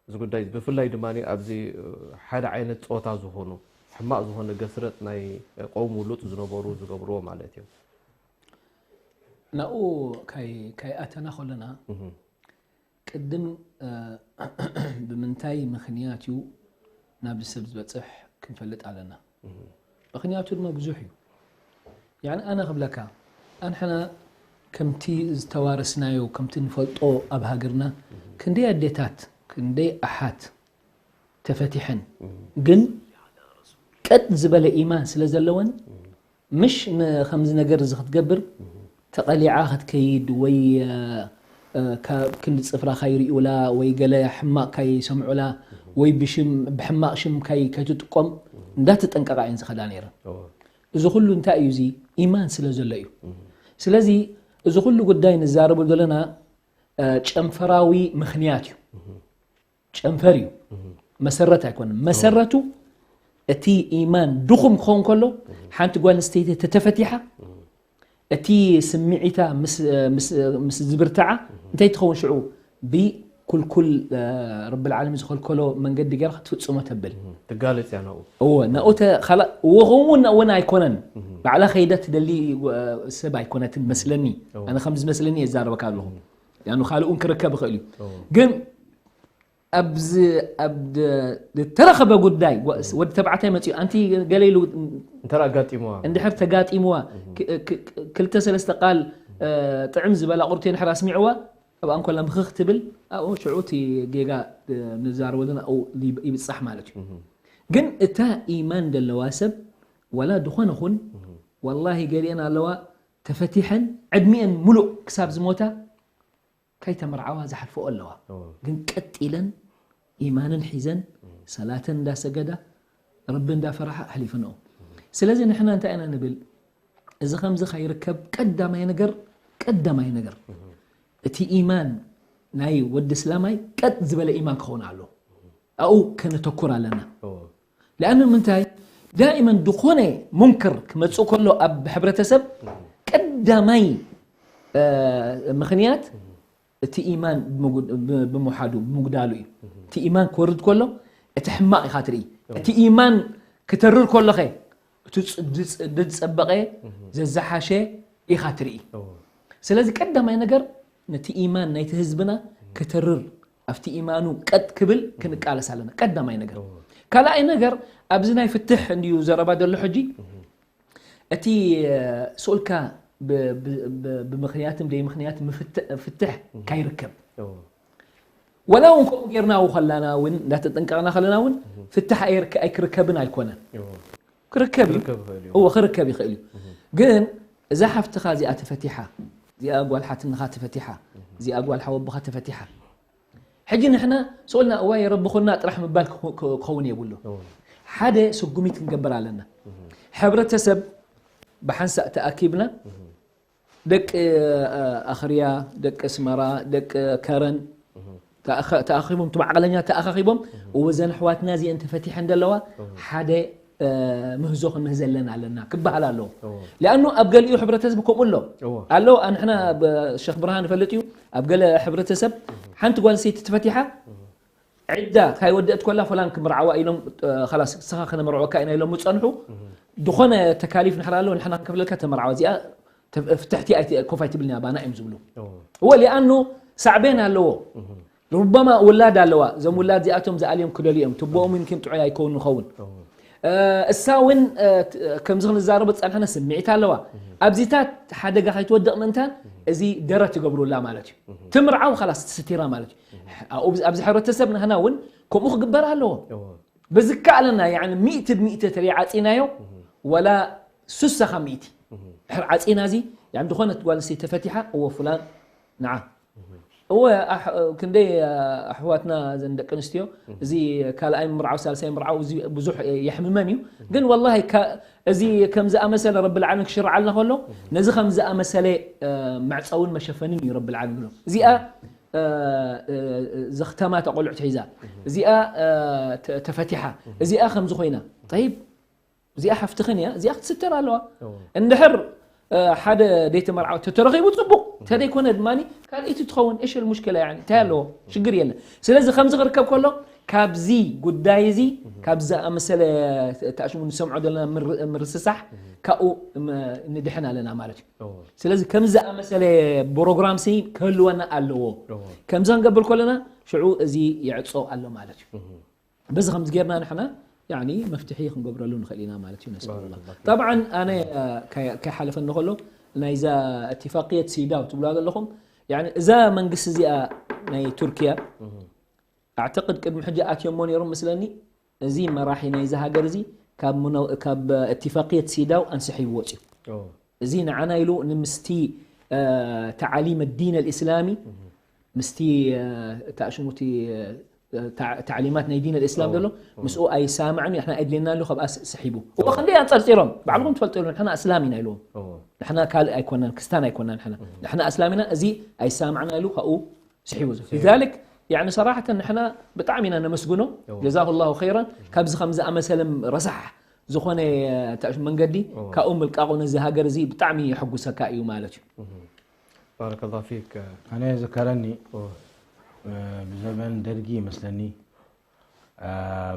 እዚ ጉዳይ ብፍላይ ድማ ኣብዚ ሓደ ዓይነት ፆታ ዝኾኑ ሕማቕ ዝኾነ ገስረጥ ናይ ቆውም ውሉጥ ዝነበሩ ዝገብርዎ ማለት እዩ ናብኡ ካይኣተና ከለና ቅድም ብምንታይ ምኽንያት እዩ ናብ ሰብ ዝበፅሕ ክንፈልጥ ኣለና ምኽንያቱ ድማ ብዙሕ እዩ ያኒ ኣነ ክብለካ ኣንሕና ከምቲ ዝተዋረስናዮ ከምቲ ንፈልጦ ኣብ ሃገርና ክንደይ ኣዴታት ክንደይ ኣሓት ተፈቲሐን ግን ቀጥ ዝበለ ኢማን ስለ ዘለወን ምሽ ከምዚ ነገር እዚ ክትገብር ተቐሊዓ ክትከይድ ወይ ክንዲ ፅፍራ ካይርእዩላ ወይ ገለ ሕማቕ ካይሰምዑላ ወይ ብሽም ብሕማቕ ሽም ካይ ከይትጥቆም እንዳተጠንቀቓ እየን ዝኸዳ ነይረን እዚ ኩሉ እንታይ እዩ እዚ ኢማን ስለ ዘሎ እዩ ስለዚ እዚ ኩሉ ጉዳይ ንዛረቡ ዘለና ጨንፈራዊ ምኽንያት እዩ ጨንፈር እዩ መሰረት ኣይኮነን መሰረቱ እቲ ኢማን ድኹም ክኸውን ከሎ ሓንቲ ጓል ኣንስተይቲ ተተፈቲሓ እቲ ስምዒታ ምስ ምስ ምስ ዝብርትዓ እንታይ ትኸውን ሽዑ ብኩልኩል ረብል ዓለሚን ዝኸልከሎ መንገዲ ገይራ ክትፍጽሞ ተብል። ትጋለጽ እያ ናብኡ። እወ ናብኡ ተ- ካላ- እወ ከምኡ እውን እውን ኣይኮነን። ባዕላ ከይዳ ትደሊ እ፣ ሰብ ኣይኮነትን መስለኒ። ኣነ ከም ዝመስለኒ እየ ዝዛረበካ ኣለኹ። ያኑ ካልእ እውን ክርከብ ይኽእል እዩ። ግን ኣብዚ ኣብ ድ- ዝተረኸበ ጉዳይ ጓ- ወዲ ተባዕታይ መፅኡ ኣንቲ ገለ ኢሉ እንተ ኣጋጢምዋ እንድሕር ተጋጢምዋ ክ- ክ- ክልተ ሰለስተ ቃል እ፣ ጥዕም ዝበላ ቁርቲ እንድሕር ኣስሚዕዋ ኣብኣ እንኮላ ምኽኽ ትብል ኣብኡ ሽዑ እቲ ጌጋ እ፣ ንዛረበሉን ኣብኡ ይብ- ይብፃሕ ማለት እዩ። ግን እታ ኢማን ዘለዋ ሰብ ዋላ ዝኾነ ኹን ዋላሂ ገሊአን ኣለዋ ተፈቲሐን ዕድሚአን ሙሉእ ክሳብ ዝሞታ ከይተመርዓዋ ዝሓልፈኦ ኣለዋ። ግን ቀጥ ኢለን ኢማንን ሒዘን ሰላተን እንዳሰገዳ ረቢ እንዳፈራሓ ኣሕሊፈንኦ። ስለዚ ንሕና እንታይ ኢና ንብል? እዚ ከምዚ ከይርከብ ቀዳማይ ነገር ቀዳማይ ነገር እቲ ኢማን ናይ ወዲ እስላማይ ቀጥ ዝበለ ኢማን ክኸውን ኣሎ። ኣብኡ ከነተኩር ኣለና። ለኣኑ ምንታይ ዳኢመን ዝኾነ ሙንክር ክመፅእ ከሎ ኣብ ሕብረተሰብ ቀዳማይ እ፣ ምኽንያት እቲ ኢማን ብምጉድ- ብ- ብምውሓዱ ብምጉዳሉ እዩ። እቲ ኢማን ክወርድ ከሎ እቲ ሕማቕ ኢኻ ትርኢ። እቲ ኢማን ክተርር ከሎኸ እቲ ፅ- ድፅ- ድፀበቐ ዘዘሓሸ ኢኻ ትርኢ። ስለዚ ቀዳማይ ነገር ነቲ ኢማን ናይቲ ህዝብና ክተርር ኣብቲ ኢማኑ ቀጥ ክብል ክንቃለስ ኣለና። ቀዳማይ ነገር። ካልኣይ ነገር ኣብዚ ናይ ፍትሕ እንድዩ ዘረባ ዘሎ ሕጂ እቲ ስኡልካ ብ- ብ- ብ- ብምኽንያትን ደይ ምኽንያት ምፍት- ፍትሕ ካይርከብ ወላ እውን ከምኡ ጌርና ከለና እውን እንዳተጠንቀቕና ከለና እውን ፍትሕ ኣይርክ- ኣይክርከብን ኣይኮነን። ክርከብ እዩ። ክርከብ ይኽእል እዩ። እዎ ክርከብ ይኽእል እዩ። ግን እዛ ሓፍትኻ እዚኣ ተፈቲሓ፣ እዚኣ ጓል ሓትንኻ ተፈቲሓ፣ እዚኣ ጓል ሓወቦኻ ተፈቲሓ። ሕጂ ንሕና ስኡልና እዋይ ረቢ ኮና ጥራሕ ምባል ክኸ- ክኸውን የብሉ። ሓደ ስጉሚት ክንገብር ኣለና። ሕብረተሰብ ብሓንሳእ ተኣኪብና ደቂ ኣኽርያ፣ ደቂ ኣስመራ፣ ደቂ ከረን ተኣኸ- ተኣኺቦም እቲ ማዕቐለኛ ተኣኻኺቦም እወ እዘን ኣሕዋትና እዚአን ተፈቲሐን ዘለዋ ሓደ እ፣ ምህዞ ክንህዘለን ኣለና ክበሃል ኣለዎ። ሊኣኑ ኣብ ገሊኡ ሕብረተሰብ ከምኡ ኣሎ እዎ። ኣሎ ኣንሕና ብ- ሸኽ ብርሃን ይፈልጥ እዩ ኣብ ገለ ሕብረተሰብ ሓንቲ ጓል ኣንስተይቲ ተፈቲሓ ዒዳ ካይወደእት ኮላ ፈላን ክምርዓዋ ኢሎም እ፣ ኸላስ ስኻ ከነመርዖካ ኢና ኢሎም ዝፀንሑ ዝኾነ ተካሊፍ ንሕር ኣለዎ ንሕና ክንከፍለልካ ተመርዓዋ እዚኣ ተ- ፍትሕቲ ኣይቲ- ኮፍ ኣይትብልን እያ ባና እዮም ዝብሉ እዎ። እወ ሊኣኑ ሳዕቤን ኣለዎ ሩበማ ውላድ ኣለዋ እዞም ውላድ እዚኣቶም ዝኣልዮም ክደልዩ እዮም ትቦኦም ይምኪን ጥዑይ ኣይከውን ንኸውን እ፣ እሳ እውን እ፣ ት- ከምዚ ክንዛረቡ ዝፀንሐና ስምዒት ኣለዋ ኣብዚታት ሓደጋ ከይትወድቕ ምእንታን እዚ ደረት ትገብሩላ ማለት እዩ ትምርዓው ካላስ ትስቲራ ማለት እዩ ኣብኡ- ኣብዚ ሕብረተሰብ ንህና እውን ከምኡ ክግበር ኣለዎ እዎ። ብዝከኣለና ያኒ ሚእቲ ብሚእቲ ተለይ ዓፂናዮ ወላ ሱሳ ካብ ሚእቲ ድሕር ዓፂና እዚ ያኒ ዝኾነት ጓል ኣንስተይቲ ተፈቲሓ እወ ፍላን ንዓ እወ ኣሕ- ክንደይ ኣሕዋትና ዘን ደቂ ኣንስትዮ እዚ ካልኣይ ምርዓው ሳልሳይ ምርዓው እዚ ብዙሕ የሕምመን እዩ ግን ወላሂ ካ- እዚ ከም ዝኣመሰለ ረቢ ልዓለሚን ክሽርዓልና ከሎ ነዚ ከም ዝኣመሰለ እ፣ መዕፀውን መሸፈንን እዩ ረቢ ልዓለሚን ዝብሎ እዚኣ እ፣ እ፣ ዘኽተማ ተቆልዑት ሒዛ እዚኣ እ፣ ተ- ተፈቲሓ እዚኣ ከምዚ ኮይና ጠይብ እዚኣ ሓፍትኽን እያ እዚኣ ክትስተር ኣለዋ እንድሕር እ፣ ሓደ ደይተመርዓወ ተተረኺቡ ፅቡቕ እንተደይኮነ ድማ ካልኣይቲ ትኸውን እሽ ልሙሽክላ ያኒ እንታይ ኣለዎ ሽግር የለን ስለዚ ከምዚ ክርከብ ከሎ ካብዚ ጉዳይ እዚ ካብ ዝኣመሰለ ተኣሽሙ ንሰምዖ ዘለና ምር- ምርስሳሕ ካብኡ ም- ንድሕን ኣለና ማለት እዩ ስለዚ ከም ዝኣመሰለ ፕሮግራም ሲ ክህልወና ኣለዎ ከምዚ ክንገብር ከለና ሽዑ እዚ ይዕፆ ኣሎ ማለት እዩ በዚ ከምዚ ጌርና ንሕና ያኒ መፍትሒ ክንገብረሉ ንኽእል ኢና ማለት እዩ ነስኣሉላ ጠብዓን ኣነ ከይሓለፈኒ ከሎ ናይዛ እትፋቅየት ሲዳው ትብላ ዘለኹም ያኒ እዛ መንግስቲ እዚኣ ናይ ቱርኪያ ኣዕተቅድ ቅድሚ ሕጂ ኣትዮሞ ነይሮም ምስለኒ እዚ መራሒ ናይዚ ሃገር እዚ ካብ ምነ- ካብ እትፋቅየት ሲዳው ኣንስሒቡ ወፅዩ እዚ ንዓና ኢሉ ንምስቲ ተዓሊም ዲን ኣልእስላሚ ምስቲ ተኣሽሙቲ ተዕሊማት ናይ ዲን ኣልእስላም ዘሎ ምስኡ ኣይሳምዕን እዩ ንሕና ኣድልየና ኣሎ ካብኣ ስሒቡ እዎ ክንደይ ኣንፀርፂሮም ባዕልኩም ትፈልጡ ኢሉ ንሕና እስላም ኢና ኢልዎም ንሕና ካልእ ኣይኮናን ክስታን ኣይኮናን ንሕና ንሕና እስላም ኢና እዚ ኣይሳምዕና ኢሉ ካብኡ ስሒቡ ዘሎ لذلك يعني صراحة ንሕና ብጣዕሚ ኢና ነመስግኖ ጀዛሁ ላሁ ኸይራን ካብዚ ከም ዝኣመሰለ ረሳሕ ዝኾነ መንገዲ ካብኡ ምልቃቑ ነዚ ሃገር እዚ ብጣዕሚ የሐጉሰካ እዩ ማለት እዩ። ባረከላሁ ፊክ። ኣነ ዝከረኒ ኦ፣ ብዘበን ደርጊ ይመስለኒ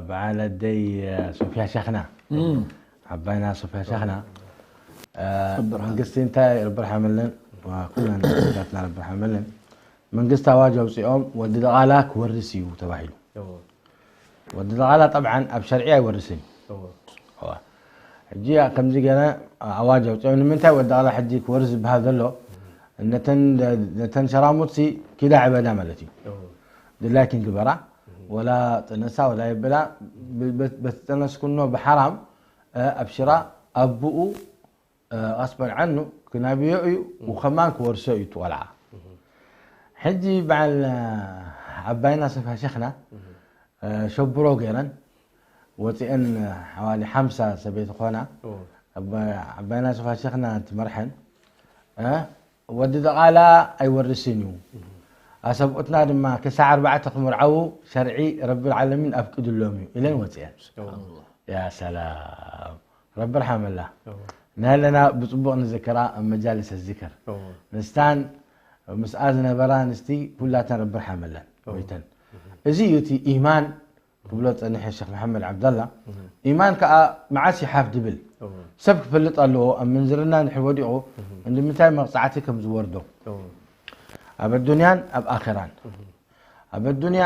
በዓል ኣደይ ሶፊያ ሸኽና ዓባይና ሶፊያ ሸኽና መንግስቲ እንታይ ረቢ ርሓመለን ኩለን ዛትና ረቢ ርሓመለን መንግስቲ ኣዋጅ ኣውፂኦም ወዲ ደቓላ ክወርስ እዩ ተባሂሉ። ኦ፣ ወዲ ደቓላ ጠብዓን ኣብ ሸርዒ ኣይወርስን እዩ። ኦ፣ እዋ። ሕጂ ከምዚ ገና ኣዋጅ ኣውፂኦም ንምንታይ ወዲ ደቓላ ሕጂ ክወርስ ዝበሃል ዘሎ ነተን ነተን ሸራሙት ሲ ኪዳ ዕበዳ ማለት እዩ። ኦ፣ ድላይክን ግበራ ወላ ጥነሳ ወላ የብላ በቲ ጠነስኩኖ ብሓራም ኣብሽራ ኣቡኡ غصبا عنه ክናብዮ እዩ ወከማን ክወርሶ እዩ ትቆልዓ። ሕጂ በዓል ዓባይና ሰፋ ሸኽና ሸብሮ ገይረን ወፂአን ሓዋሊ ሓምሳ ሰበይቲ ኾና ዓባይና ሰፋ ሸኽና ትመርሐን ወዲ ደቓላ ኣይወርስን እዩ ኣሰብኡትና ድማ ክሳዕ ኣርባዕተ ክምርዓዉ ሸርዒ ረቢ ዓለሚን ኣፍቅድሎም እዩ ኢለን ወፂአን። ያ ሰላም ረቢ ርሓመላ ናህለና ብፅቡቕ ንዝክራ ኣብ መጃልስ ዝክር ንስታን ምስኣ ዝነበራ ኣንስቲ ኩላተን ረቢ ርሓመለን ወይተን እዚ እዩ እቲ ኢማን ክብሎ ፀኒሐ ሸክ መሓመድ ዓብዳላ ኢማን ከዓ መዓስ ይሓፍ ድብል ሰብ ክፈልጥ ኣለዎ ኣብ ምንዝርና እንድሕር ወዲቑ እንድምንታይ መቕፃዕቲ ከም ዝወርዶ ኣብ ኣዱንያን ኣብ ኣኸራን ኣብ ኣዱንያ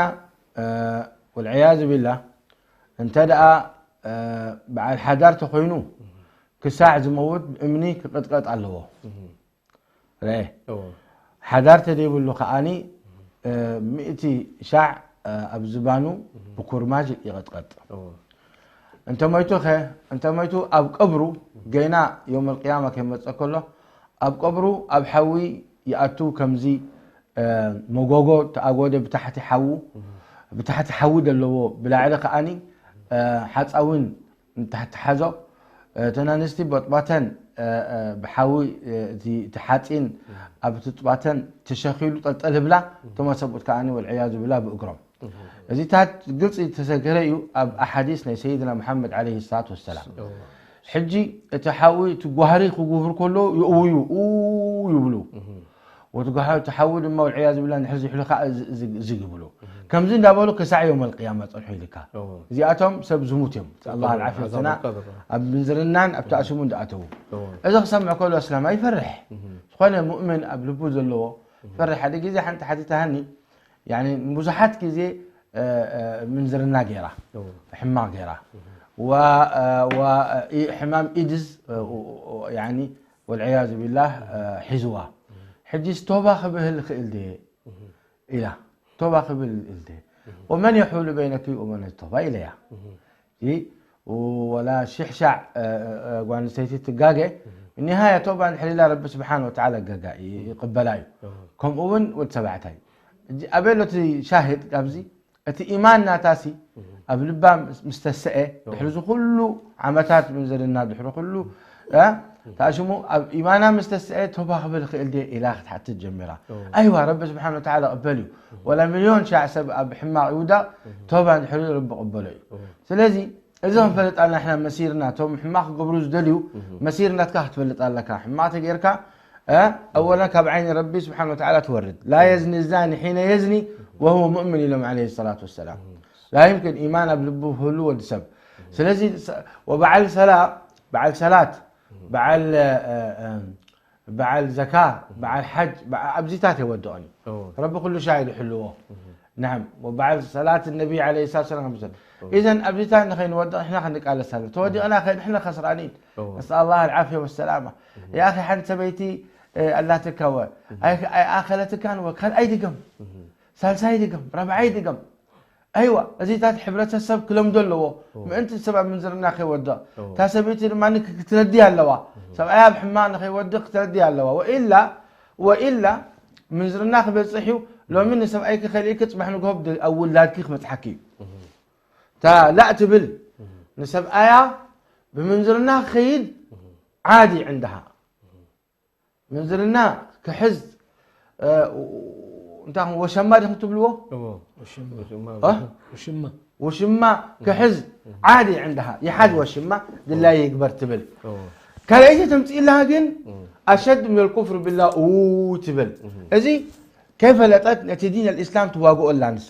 ወልዕያዝ ቢላ እንተ ደኣ በዓል ሓዳር ተኾይኑ ክሳዕ ዝመውት ብእምኒ ክቕጥቀጥ ኣለዎ ረ ሓዳር ተደይብሉ ከዓኒ ሚእቲ ሻዕ ኣብ ዝባኑ ብኩርማጅ ይቐጥቀጥ እንተሞይቱ ኸ እንተሞይቱ ኣብ ቀብሩ ገና ዮም ኣልቅያማ ከይመፀ ከሎ ኣብ ቀብሩ ኣብ ሓዊ ይኣቱ ከምዚ መጎጎ ተኣጎደ ብታሕቲ ሓዉ ብታሕቲ ሓዊ ዘለዎ ብላዕሊ ከዓኒ ሓፃዊን እንተተሓዞ እተን ኣንስቲ ቦጥባተን ብሓዊ እቲ ሓፂን ኣብ ትጥባተን ተሸኺሉ ጠልጠል ህብላ እቶም ኣሰብኡት ከዓኒ ወልዕያዙ ብላ ብእግሮም እዚታት ግልፂ ዝተሰገረ እዩ ኣብ ኣሓዲስ ናይ ሰይድና ሙሓመድ ዓለይሂ ሰላቱ ወሰላም ሕጂ እቲ ሓዊ እቲ ጓህሪ ክጉህር ከሎ ይእውዩ ኡ ይብሉ ወትጓሓ እቲ ሓዊ ድማ ወልዕያዝ ብላ ንሕር ዝሕሉ ከዓ ዝግብሉ ከምዚ እንዳበሉ ክሳዕ ዮም ኣልቅያማ ፀንሑ ኢልካ እዚኣቶም ሰብ ዝሙት እዮም ኣላ ዓፍየትና ኣብ ምንዝርናን ኣብ ተኣስሙ እንዳኣተዉ እዚ ክሰምዕ ከሎ ኣስላማ ይፈርሕ ዝኾነ ሙእምን ኣብ ልቡ ዘለዎ ፈርሕ ሓደ ግዜ ሓንቲ ሓቲታሃኒ ብዙሓት ግዜ ምንዝርና ገይራ ሕማቕ ገይራ ሕማም ኢድስ ወልዕያዙ ቢላህ ሒዝዋ ሕጂስ ቶባ ክብህል ክእል ድየ ኢላ ቶባ ክብል ኢል ድየ ወመን የሑሉ በይነኪ ወመን ቶባ ኢለያ ወላ ሽሕ ሻዕ ጓል ኣንስተይቲ ትጋገ ኒሃያ ቶባ እንድሕር ኢላ ረቢ ስብሓን ወተዓላ ገጋ ይቅበላ እዩ ከምኡ እውን ወዲ ተባዕታይ ኣበሎ እቲ ሻሂድ ኣብዚ እቲ ኢማን ናታሲ ኣብ ልባ ምስ ተሰአ ድሕሪ እዚ ኩሉ ዓመታት ምንዝርና ድሕሪ ኩሉ ተኣሽሙ ኣብ ኢማና ምስ ተሰአ ቶባ ክብል ክእል ድየ ኢላ ክትሓትት ጀሚራ ኣይዋ ረቢ ስብሓን ወተዓላ ቅበል እዩ ወላ ሚልዮን ሻዕ ሰብ ኣብ ሕማቕ ይውዳቕ ቶባ ድሕሪ ረቢ ቅበሎ እዩ ስለዚ እዚ ክንፈልጥ ኣለና ሕና መሲርና እቶም ሕማቕ ክገብሩ ዝደልዩ መሲር ናትካ ክትፈልጥ ኣለካ ሕማቕ ተጌርካ ኣወላ ካብ ዓይኒ ረቢ ስብሓን ወተዓላ ትወርድ ላ የዝኒ ዛኒ ሒነ የዝኒ ወህወ ሙእምን ኢሎም ዓለ ሰላት ወሰላም ላ ይምክን ኢማን ኣብ ልቡ ክህሉ ወዲ ሰብ ስለዚ ወበዓል ሰላ በዓል ሰላት በዓል በዓል ዘካ በዓል ሓጅ ኣብዚታት የወድኦን እዩ ረቢ ኩሉ ሻይ ዝሕልዎ ናም ወበዓል ሰላት ነቢ ለ ሰላት ሰላም ከምሰል ኢዘን ኣብዚታት ንኸይንወድቕ ንሕና ክንቃለስ ኣሎ ተወዲቕና ከ ንሕና ከስራኒን ነስኣል ላ ልዓፍያ ወሰላማ ያኺ ሓንቲ ሰበይቲ ኣላትካ ወ ኣይኣኸለትካን ወ ካልኣይ ድገም ሳልሳይ ድገም ራብዓይ ድገም ኣይዋ እዚታት ሕብረተሰብ ክለምዶ ኣለዎ ምእንቲ ሰብ ኣብ ምንዝርና ከይወድቕ እታ ሰበይቲ ድማ ክትረዲ ኣለዋ ሰብኣይ ኣብ ሕማቕ ንኸይወድቕ ክትረዲ ኣለዋ ወኢላ ወኢላ ምንዝርና ክበፅሕ እዩ ሎሚ ንሰብኣይኪ ከሊእኪ ፅባሕ ንግሆ ኣብ ውላድኪ ክመፅሓኪ እዩ እታ ላእ ትብል ንሰብኣያ ብምንዝርና ክኸይድ ዓዲ ዕንድሃ ምንዝርና ክሕዝ እንታይ ወሸማ ዲኹም ትብልዎ ሽማ ውሽማ ክሕዝ ዓዲ ዕንድሃ ይሓዝ ወሽማ ድላይ ይግበር ትብል። ካልኣይቲ ተምፅእላ ግን ኣሸድ ምን ልኩፍር ቢላ ኡ ትብል። እዚ ከይፈለጠት ነቲ ዲን ኣልእስላም ትዋግኦ ኣላ ንሳ።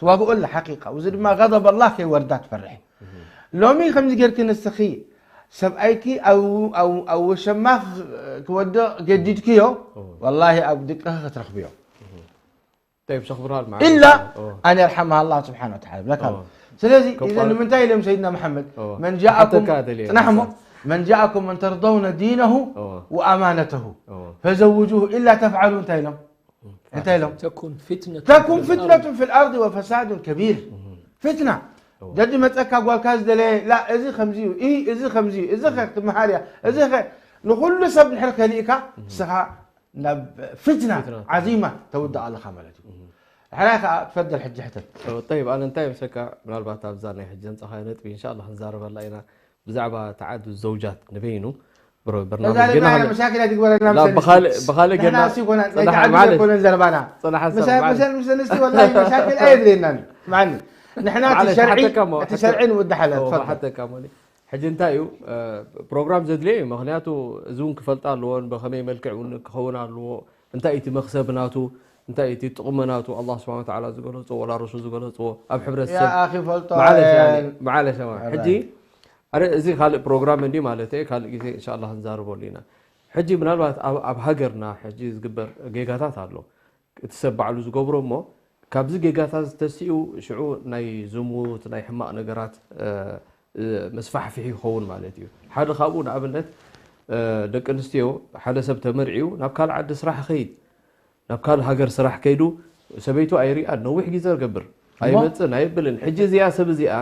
ትዋግኦ ኣላ ሓቂቃ። እዚ ድማ غضب الله ከይወርዳ ትፈርሕ። ሎሚ ከምዚ ጌርኪ ንስኺ ሰብኣይኪ ኣብ ወሸማ ክወድቕ ገዲድክዮ፣ ወላሂ ኣብ ድቅኺ ክትረኽብዮ። طيب شيخ برهان معلش إلا أن يرحمها الله سبحانه وتعالى ብለካ። ስለዚ إذا ንምንታይ ኢሎም ሰይድና መሓመድ من جاءكم ፅናሕሞ من جاءكم من ترضون دينه وأمانته فزوجوه إلا تفعلوا እንታይ ኢሎም እንታይ ኢሎም تكن فتنة تكن فتنة في الأرض وفساد كبير فتنة ደዲ መፀካ ጓልካ ዝደለየ ላ እዚ ከምዚዩ ኢ እዚ ከምዚዩ እዚ ኸ ክትመሃር እያ እዚ ኸ ንኩሉ ሰብ ድሕር ከሊእካ ንስኻ ናብ ፍትና ዓዚማ ተውድእ ኣለኻ ማለት እዩ ሕራይ ከዓ ትፈደል ሕጂ ሕተት طيب ኣነ እንታይ ምስለካ ምናልባት ኣብዛ ናይ ሕጂ ዘምፀኻዮ ነጥቢ እንሻላ ክንዛረበላ ኢና ብዛዕባ ተዓዱ ዘውጃት ንበይኑ برنامج مشاكل هذه ولا لا بخالي بخالي قلنا صنع معلش كنا زربانا صنع مش مش مش نستي والله مشاكل اي لنا معني نحن تشرعي تشرعي نود حالات تفضل ሕጂ እንታይ እዩ ፕሮግራም ዘድልዮ እዩ ምክንያቱ እዚ እውን ክፈልጣ ኣለዎን ብከመይ መልክዕ እውን ክኸውን ኣለዎ እንታይ እቲ መክሰብ ናቱ እንታይ እቲ ጥቕሚ ናቱ ኣላ ስብሓን ተዓላ ዝገለፅዎ ወላ ረሱል ዝገለፅዎ ኣብ ሕብረተሰብ ፈልጦ መዓለሸ ሕጂ ኣረ እዚ ካልእ ፕሮግራም እንዲ ማለት ካልእ ግዜ እንሻላ ክንዛርበሉ ኢና ሕጂ ምናልባት ኣብ ሃገርና ሕጂ ዝግበር ጌጋታት ኣሎ እቲ ሰብ ባዕሉ ዝገብሮ እሞ ካብዚ ጌጋታት ዝተሲኡ ሽዑ ናይ ዝሙት ናይ ሕማቕ ነገራት መስፋሕፍሒ ይኸውን ማለት እዩ ሓደ ካብኡ ንኣብነት ደቂ ኣንስትዮ ሓደ ሰብ ተመርዒዩ ናብ ካልእ ዓዲ ስራሕ ኸይድ ናብ ካልእ ሃገር ስራሕ ከይዱ ሰበይቱ ኣይሪኣን ነዊሕ ግዜ ገብር ኣይመፅን ኣይብልን ሕጂ እዚኣ ሰብ እዚኣ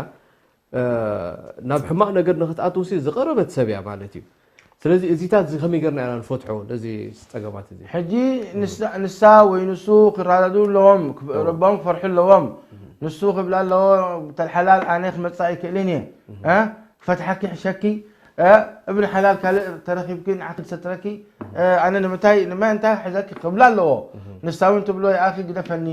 ናብ ሕማቕ ነገር ንክትኣትውሲ ዝቐረበት ሰብ እያ ማለት እዩ ስለዚ እዚታት እዚ ከመይ ገርና ኢና ንፈትሖ ነዚ ፀገማት እዚ ሕጂ ንሳ ወይ ንሱ ክራዳዱ ኣለዎም ረቦም ክፈርሑ ኣለዎም ንሱ ክብላ ኣለዎ ተልሓላል ኣነ ክመፅእ ኣይክእልን እየ ክፈትሓኪ ሕሸኪ እብን ሓላል ካልእ ተረኪብኪ ንዓኺ ዝሰትረኪ ኣነ ንምንታይ ንመን እንታይ ክሕዘኪ ክብላ ኣለዎ ንሳ እውን ትብሎ ይኣኺ ግደፈኒ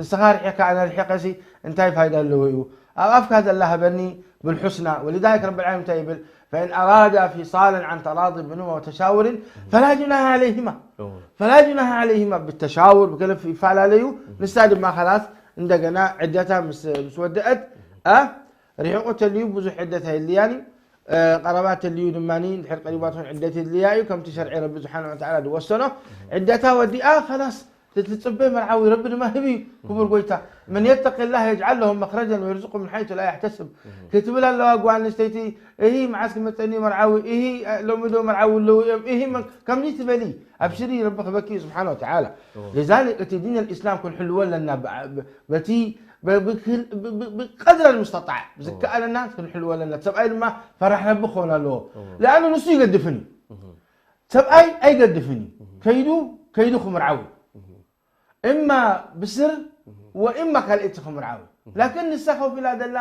ንስኻ ርሒቕካ ኣነ ርሒቐሲ እንታይ ፋይዳ ኣለዎ እዩ ኣብ ኣፍካ ዘላ ሃበኒ ብልሑስና ወሊዛሊክ ረቢ ልዓለሚን እንታይ ይብል فإن أرادا فصالا عن تراض منهما وتشاور فلا جناح عليهما فلا جناح عليهما بالتشاور ብገለ ይፈላለዩ ንሳ ድማ خلاص እንደገና ዕደታ ምስ ወደአት ርሒቑ ተልዩ ብዙሕ ዕደታ የልያን እዩ ቀረባ ተልዩ ድማ ድሕር ቀሪባ ትኾን ዕደት የድልያ እዩ ከምቲ ሸርዒ ረቢ ስብሓን ወተዓላ ዝወሰኖ ዕደታ ወዲኣ ከላስ ትፅበ መርዓዊ ረቢ ድማ ህብ እዩ ክቡር ጎይታ من يتق الله يجعل له مخرجا ويرزقه من حيث لا يحتسب ክትብል ኣለዋ ጓል ኣንስተይቲ እሂ መዓስ ክመፀኒ መርዓዊ እሂ ሎሚ ዶ መርዓዊ ኣለዉ እዮም እሂ ከምዚ ትበሊ ኣብሽሪ ረቢ ክበኪ እዩ ስብሓን ወተዓላ لذلك እቲ ዲን الإسلام ክንሕልዎ ኣለና በቲ ብቀድረ المستطاع ዝከኣለና ክንሕልዎ ኣለና ሰብኣይ ድማ ፈራሕ ረቢ ክኸውን ኣለዎ لأنه ንሱ ይገድፍን እዩ ሰብኣይ ኣይገድፍን እዩ ከይዱ ከይዱ ክምርዓዊ እማ ብስር ወእማ ካልእቲ ክምርዓዊ ላኪን ንሳ ከፊላ ዘላ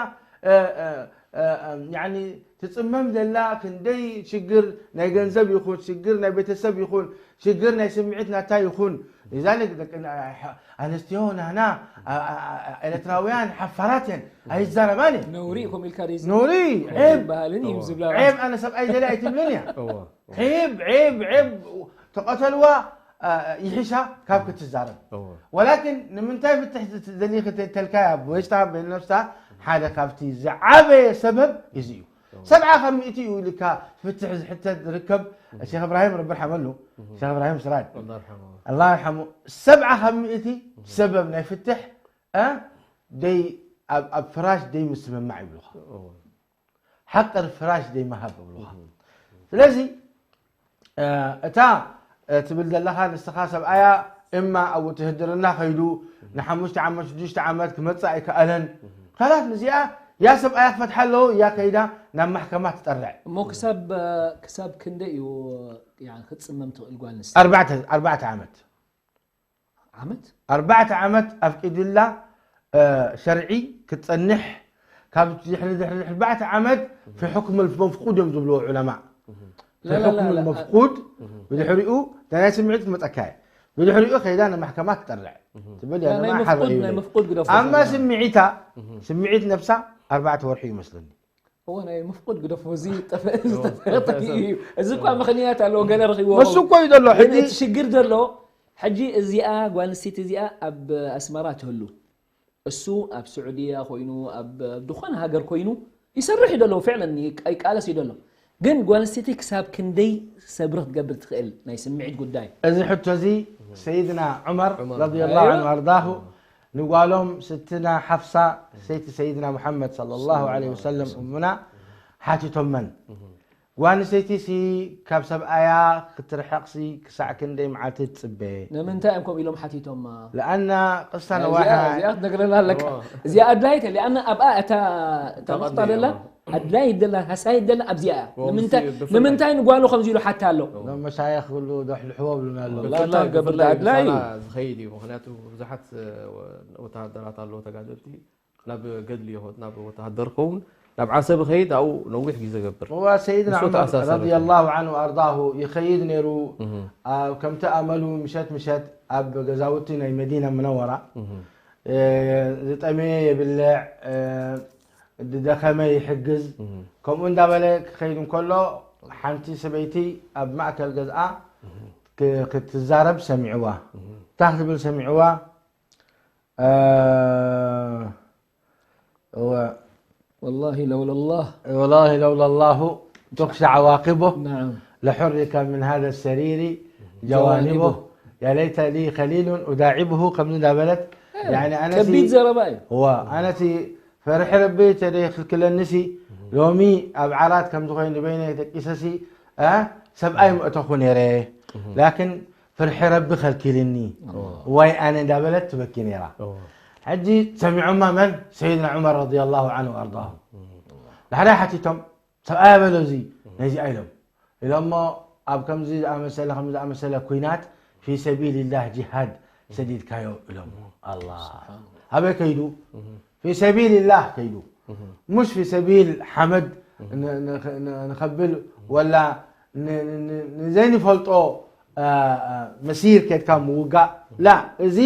ትፅመም ዘላ ክንደይ ሽግር ናይ ገንዘብ ይኹን ሽግር ናይ ቤተሰብ ይኹን ሽግር ናይ ስምዒት ናታ ይኹን ዛሊክ ኣንስትዮ ናና ኤርትራውያን ሓፋራት እየን ኣይዛረባን እየን ነውሪ ኢኹም ኢልካ ነውሪ ዔብ ባህልን እዩ ዝብላ ዔብ ኣነ ሰብኣይ ደልያ ኣይትብልን እያ ዔብ ዔብ ዔብ ተቐተልዋ ይሕሻ ካብ ክትዛረብ ወላኪን ንምንታይ ፍትሕ ዘሊኺ ተልካያ ወሽታ ነፍሳ ሓደ ካብቲ ዝዓበየ ሰበብ እዚ እዩ ሰብዓ ካብ ሚእቲ እዩ ኢልካ ፍትሕ ዝሕተት ዝርከብ ሼክ እብራሂም ረቢ ርሓመሉ ሼክ እብራሂም ስራጅ ኣላ ይርሓሙ ሰብዓ ካብ ሚእቲ ሰበብ ናይ ፍትሕ ደይ ኣብ ፍራሽ ደይ ምስምማዕ ይብሉኻ ሓቅር ፍራሽ ደይ ምሃብ ይብሉኻ ስለዚ እታ ትብል ዘለኻ ንስኻ ሰብኣያ እማ ኣብ ውትህድርና ከይዱ ንሓሙሽተ ዓመት ሽዱሽተ ዓመት ክመፅእ ኣይከኣለን ካላት ንዚኣ ያ ሰብኣያ ክፈትሓ ኣለዎ እያ ከይዳ ናብ ማሕከማ ትጠርዕ እሞ ክሳብ ክሳብ ክንደይ እዩ ክትፅመም ትኽእል ጓል ኣንስተይቲ ኣርባዕተ ዓመት ዓመት ኣርባዕተ ዓመት ኣፍቂድላ ሸርዒ ክትፀንሕ ካብ ድሕሪ ድሕሪ ኣርባዕተ ዓመት في حكم المفقود እዮም ዝብልዎ ዑለማ في حكم المفقود ብድሕሪኡ ናይ ስምዒት ክመፀካ እየ ብድሕሪኡ ከይዳ ንማሕከማ ትጠርዕ ትብል እያ። ናይ ንማሓር መፍቁድ እዩ ናይ ኢሉ። መፍቁድ ግደፎ ኣማ ዘመና። ስምዒታ ስምዒት ነብሳ ኣርባዕተ ወርሒ ይመስለኒ። እዎ ናይ መፍቁድ ግደፎ እዚ ዝጠፈ- ዝጠፈ እዩ። እዚ እኳ ምኽንያት ኣለዎ ገለ ረኺብዎ መሱ እኮ እዩ ዘሎ ግን ሕጂ እቲ ሽግር ዘሎ ሕጂ እዚኣ ጓል ኣንስተይቲ እዚኣ ኣብ ኣስመራ ትህሉ እሱ ኣብ ስዑድያ ኮይኑ ኣብ ዝኾነ ሃገር ኮይኑ ይሰርሕ እዩ ደሎ ፍዕለን ይቃለስ እዩ ደሎ ግን ጓል ኣንስተይቲ ክሳብ ክንደይ ሰብሪ ክትገብር ትኽእል ናይ ስምዒት ጉዳይ እዚ ሕቶ እዚ ሰይድና ዑመር ዑመር። ረዲየላሁ ኣይዋ። ዐንሁ ኣርዳሁ ንጓሎም ስትና ሓፍሳ ሰይቲ ሰይድና ሙሐመድ ሰለላሁ ዐለይሂ ወሰለም እሙና ሓቲቶመን ጓል ኣንስተይቲ ሲ ካብ ሰብኣያ ክትርሕቕ ሲ ክሳዕ ክንደይ መዓልቲ ትጽበ ንምንታይ እዮም ከምኡ ኢሎም ሓቲቶማ ለኣና ቅሳ እዚኣ ነዋሓ እዚኣ ትነግረና ኣለካ እዚኣ ኣድላይት እያ ሊኣና ኣብኣ እታ እታ ኑቕጣ ተቐዲሙ። ደላ ኣድላይት ደላ ሃሳይት ደላ ኣብዚኣ እያ ወ- ንምንታይ ምስ- ብፍላይ- ንምንታይ ንጓሉ ከምዚ ኢሉ ሓታ ኣሎ ሎም መሻይኽ ክብሉ ዶ ሕልሕዎ ብሉና ኣለዉ ወላሂ ገብር ኣድላይ እዩ። ምሳና ዝኸይድ እዩ ምክንያቱ ብዙሓት እ፣ ወ- ወተሃደራት ኣለዉ ተጋደልቲ ናብ ገድሊ ይኸድ ናብ ወተሃደር ክኸውን ናብ ዓሰብ ኸይድ ኣብኡ ነዊሕ ግዜ ገብር እዋ ሰይድና ንሱ ዑመር ተኣሳሰረ። ረዲየላሁ ዐንሁ ኣርዳሁ ይኸይድ ነይሩ ኣብ ከምቲ ኣመሉ ምሸት ምሸት ኣብ ገዛውቲ ናይ መዲና ሙነወራ እ፣ ዝጠመየ የብልዕ እ፣ ዝደኸመ ይሕግዝ ከምኡ እንዳበለ ክኸይድ እንከሎ ሓንቲ ሰበይቲ ኣብ ማእከል ገዝኣ ክ- ክትዛረብ ሰሚዕዋ እንታይ ክትብል ሰሚዕዋ እ፣ እወ والله لولا الله والله لولا الله تخشى عواقبه نعم لحرك من هذا السرير جوانبه يا ليت لي خليل أداعبه ከምዚ እንዳበለት يعني ኣነ ከቢድ ዘረባ እዩ እዋ ኣነቲ ፈርሒ ረቢ ተደይክልክለኒሲ ሎሚ ኣብ ዓራት ከምዚ ኮይኑ በይነ ደቂሰሲ እ፣ ሰብኣይ ምእተኹ ነይረ ላኪን ፍርሒ ረቢ ከልኪልኒ ዋይ ኣነ እንዳበለት ትበኪ ነይራ ሕጂ ሰሚዖማ መን ሰይድና ዑመር ረዲየላሁ ዐንሁ ወኣርዳሁ ዳሕራይ ሓቲቶም ሰብኣይ በሎ እዚ ነዚ ኣይሎም ኢሎሞ ኣብ ከምዚ ዝኣመሰለ ከም ዝኣመሰለ ኩናት ፊ ሰቢልላህ ጂሃድ ሰዲድካዮ ኢሎም ኣላ ኣበይ ከይዱ ፊ ሰቢልላህ ከይዱ ሙሽ ፊ ሰቢል ሓመድ ን- ን- ን- ንኸብል ወላ ን- ን- ን- ንዘይንፈልጦ አ፣ አ፣ መሲር ከድካ ምውጋእ ላ እዚ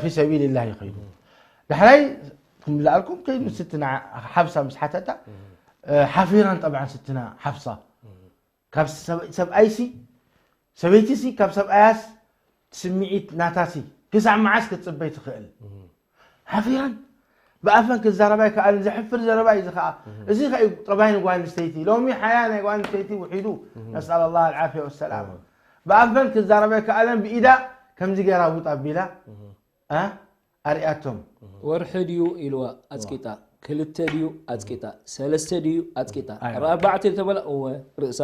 ፊ ሰቢልላህ ይኸይዱ ዳሕራይ ክምልኣልኩም ከይዱ ስትና ሓፍሳ ምስ ሓተታ ሓፊራን ጠብዓን ስትና ሓፍሳ ካብ ሰብ- ሰብኣይሲ ሰበይቲሲ ካብ ሰብኣያስ ስምዒት ናታሲ ክሳዕ መዓስ ክትፅበይ ትኽእል ሓፊራን ብኣፈን ክዛረባ ይከኣልን ዘሕፍር ዘረባ እዩ እዚ ከዓ እዚ ከ ጠባይ ንጓል ኣንስተይቲ ሎሚ ሓያ ናይ ጓል ኣንስተይቲ ውሒዱ ነስኣል ላ ልዓፍያ ወሰላማ ብኣፈን ክዛረባ ይከኣለን ብኢዳ ከምዚ ገይራ ውጥ ኣቢላ እ? ኣርኣያቶም ወርሒ ድዩ ኢልዋ ኣፅቂጣ ክልተ ድዩ ኣፅቂጣ ሰለስተ ድዩ ኣፅቂጣ ኣይ። ኣርባዕተ ተበላ እወ ርእሳ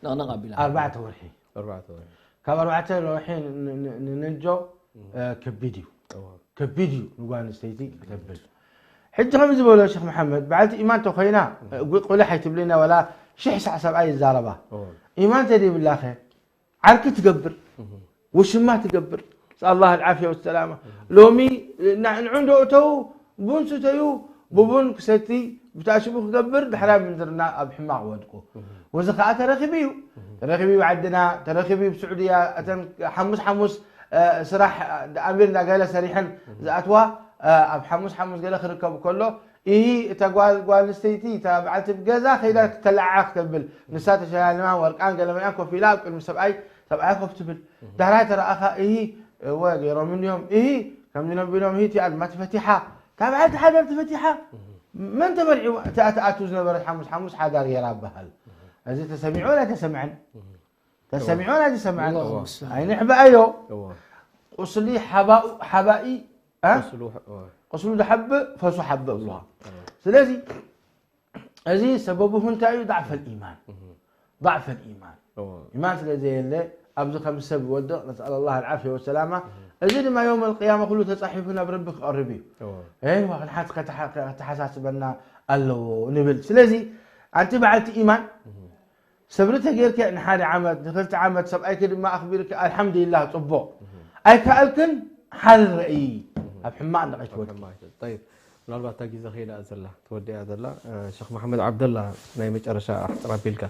ነቕነቕ ኣቢላ ኣርባዕተ ወርሒ ኣርባዕተ ወርሒ ካብ ኣርባዕተ ወርሒ ን- ን- ንነጆ እ፣ ከቢድ እዩ እዋ። ከቢድ እዩ ንጓል ኣንስተይቲ ክተብል ሕጂ ከም ዝበሎ ሸክ መሓመድ በዓልቲ ኢማን ተኮይና እ፣ ጉ- ቁልሕ ኣይትብልና ወላ ሽሕ ሳዕ ሰብኣይ ይዛረባ እዋ። ኢማን ተደይብላኸ ዓርኪ ትገብር ውሽማ ትገብር ኣላ ልዓፍያ ወሰላማ ሎሚ ንዑ እንዶ እተው ቡን ስተዩ ብቡን ክሰቲ ብታሽሙ ክገብር ድሕራይ ምንዝርና ኣብ ሕማቕ ወድቁ ወዚ ከዓ ተረኪቡ እዩ ተረኪቡ እዩ ዓድና ተረኪቡ እዩ ብስዑድያ እተን ሓሙስ ሓሙስ እ፣ ስራሕ ኣሚር እንዳገለ ሰሪሐን ዝኣትዋ እ፣ ኣብ ሓሙስ ሓሙስ ገለ ክርከብ ከሎ ይሂ እታ ጓል ጓል ኣንስተይቲ እታ በዓልቲ ገዛ ከይዳ ተለዓዓ ክተብል ንሳ ተሸላሊማ ወርቃን ገለመያን ኮፍ ኢላ ኣብ ቅድሚ ሰብኣይ ሰብኣያ ኮፍ ትብል ዳሕራይ ተረኣኻ ይሂ እወ ገይሮም እንዲዮም ይሂ ከምዚ ነቢሎም ይሂ እቲኣ ድማ ተፈቲሓ እታ በዓልቲ ሓዳር ተፈቲሓ መን ተመርዒዋ እቲኣ ትኣቱ ዝነበረት ሓሙስ ሓሙስ ሓዳር ገይራ በሃል እዚ ተሰሚዑ ወላ ተሰምዐን ተሰሚዑ ወላ ተሰምዐን ኣላሁ ሙስተዓን። ኣይንሕበኣዮ እዋ። ቁስሊ ሓባኡ ሓባኢ እ? ቁስሉ እዋ። ቁስሉ ዝሓብእ ፈሱ ሓብእ ብልዋ ስለዚ እዚ ሰበቡ እንታይ እዩ ضعف الإيمان ضعف الإيمان እዋ። ኢማን ስለ ዘየለ ኣብዚ ከም ሰብ ይወድቕ ነስኣል ላ ልዓፍያ ወሰላማ እዚ ድማ የውም ልቅያማ ኩሉ ተፃሒፉ ናብ ረቢ ክቐርብ እዩ እዋ። ይዋ ክንሓት ከተሓሳስበና ኣለዎ ንብል ስለዚ ኣንቲ በዓልቲ ኢማን ሰብሪ ተጌርኪ ንሓደ ዓመት ንክልተ ዓመት ሰብኣይኪ ድማ ኣኽቢርኪ ኣልሓምዱሊላህ ፅቡቕ ኣይከኣልክን ሓል ረእይ ኣብ ሕማቕ ንቐይትወድቂ طيب ምናልባት እታ ግዜ ከይዳ ዘላ ትወድያ ዘላ ሸክ መሓመድ ዓብደላ ናይ መጨረሻ ኣሕፅር ኣቢልካ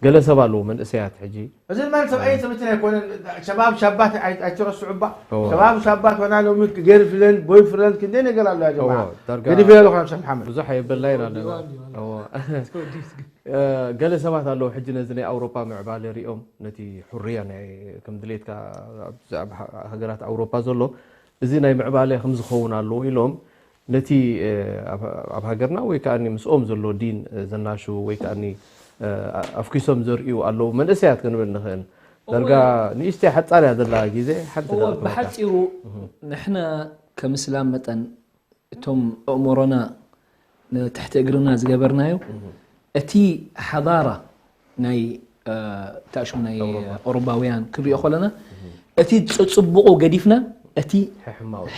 ገለ ሰብ ኣለዎ መንእሰያት ሕጂ እዚ ድማ ሰብኣይን ሰበይትን ኣይኮነን። ሸባብ ሻባት ኣይትረስዑ እባ። ሸባብ ሻባት ወና ሎሚ ገርፍለንድ ቦይፍረንድ ክንደይ ነገር ኣሎ ያ ጀማዓ። ገዲፈ ኣለኹ ናብ ሸክ መሓመድ። ብዙሕ የብላይና ኣለና። ገለ ሰባት ኣለዉ ሕጂ ነዚ ናይ ኣውሮፓ ምዕባለ ሪኦም ነቲ ሕርያ ናይ ከም ድሌትካ ኣብ ሃገራት ኣውሮፓ ዘሎ እዚ ናይ ምዕባለ ከም ዝኸውን ኣለዎ ኢሎም ነቲ ኣብ ሃገርና ወይ ከዓ ምስኦም ዘሎ ዲን ዘናሹ ወይ ከዓ ኣፍኪሶም ዘርእዩ ኣለዉ መንእሰያት ክንብል ንኽእል ዳርጋ ንእሽተይ ሓፃር እያ ዘላ ግዜ ሓንቲ ብሓፂሩ ንሕና ከም እስላም መጠን እቶም ኣእምሮና ንትሕቲ እግርና ዝገበርናዮ እቲ ሓዳራ ናይ ታሽሙ ናይ ኦሮባውያን ክንሪኦ ከለና እቲ ፅቡቁ ገዲፍና እቲ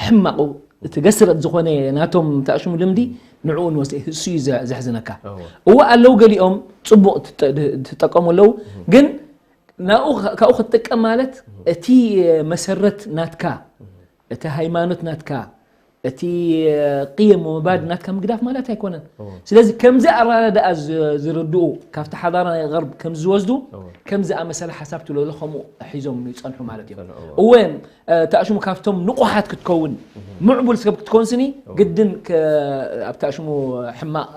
ሕማቁ እቲ ገስረጥ ዝኾነ ናቶም ታሽሙ ልምዲ ንዕኡ ንወስደ እሱ እዩ ዘሕዝነካ እወ ኣለዉ ገሊኦም ፅቡቅ ትጠቀሙ ኣለዉ ግን ናብኡ ካብኡ ክትጥቀም ማለት እቲ መሰረት ናትካ እቲ ሃይማኖት ናትካ እቲ ቅየም ወመባድ ናትካ ምግዳፍ ማለት ኣይኮነን ስለዚ ከምዚ ኣረዳድኣ ዝርድኡ ካብቲ ሓዳራ ናይ غرب ከም ዝወስዱ ከም ዝኣመሰለ ሓሳብ ትለሎ ከምኡ ሒዞም ይፀንሑ ማለት እዮም እወ ተኣሽሙ ካብቶም ንቑሓት ክትከውን ምዕቡል ሰብ ክትኮን ስኒ ግድን ኣብ ተኣሽሙ ሕማቕ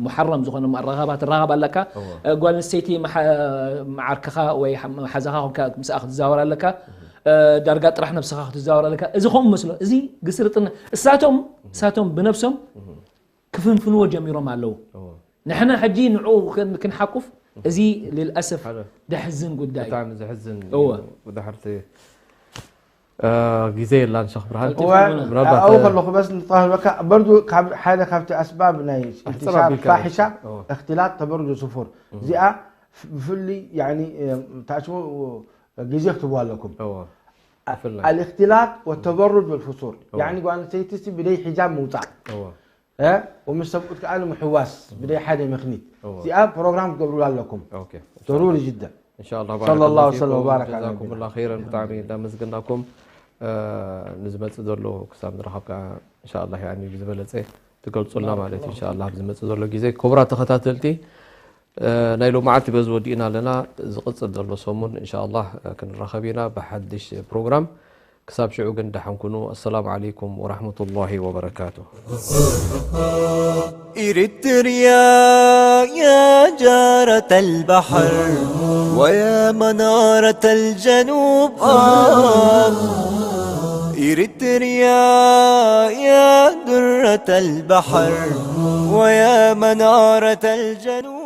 ሙሓረም ዝኾነ ኣረኻባ ትረኻብ ኣለካ ጓል ኣንስተይቲ መዓርክኻ ወይ መሓዛኻ ኮንካ ምስኣ ክትዛወር ኣለካ ዳርጋ ጥራሕ ነብስኻ ክትዛወር ኣለካ እዚ ከምኡ መስሎ እዚ ግስርጥና እሳቶም እሳቶም ብነብሶም ክፍንፍንዎ ጀሚሮም ኣለዉ ንሕና ሕጂ ንዑ ክንሓቁፍ እዚ ልልኣሰፍ ደሕዝን ጉዳይ ብጣዕሚ ዘሕዝን እወ ድሕርቲ ግዜ የላን ሸኽ ብርሃን ኣብኡ ከለኹ በስ ንጠህበካ በርዱ ሓደ ካብቲ ኣስባብ ናይ ኢንትሻር ፋሒሻ እክትላት ተበርዱ ስፉር እዚኣ ብፍሊ ታሽሙ ግዜ ክትብዋ ኣለኩም ኣልእክትላት ወተበሩድ ብልፍሱር ጓል ኣንስተይቲ ብደይ ሒጃብ ምውፃእ ወምስ ሰብኡት ከዓ ንምሕዋስ ብደይ ሓደ ምክኒት እዚኣ ፕሮግራም ትገብሩላ ኣለኩም ضروري جدا إن شاء الله صلى الله وسلم وبارك على نبينا محمد ኸይረን ብጣዕሚ እንዳመስገናኩም ንዝመፅእ ዘሎ ክሳብ ንረኸብ ከዓ إن شاء الله يعني ብዝበለፀ ትገልፁልና ማለት إن شاء الله ኣብ ዝመፅእ ዘሎ ግዜ ክቡራት ተኸታተልቲ ናይ ሎማዓልቲ በዚ ወዲእና ኣለና ዝቕፅል ዘሎ ሰሙን إن شاء الله ክንራኸብ ኢና ብሓድሽ ፕሮግራም ክሳብ ሽዑ ግን ደሓን ኩኑ السلام عليكم ورحمة الله وبركاته إريتريا يا جارة البحر ويا منارة الجنوب آه إريتريا يا درة البحر ويا منارة الجنوب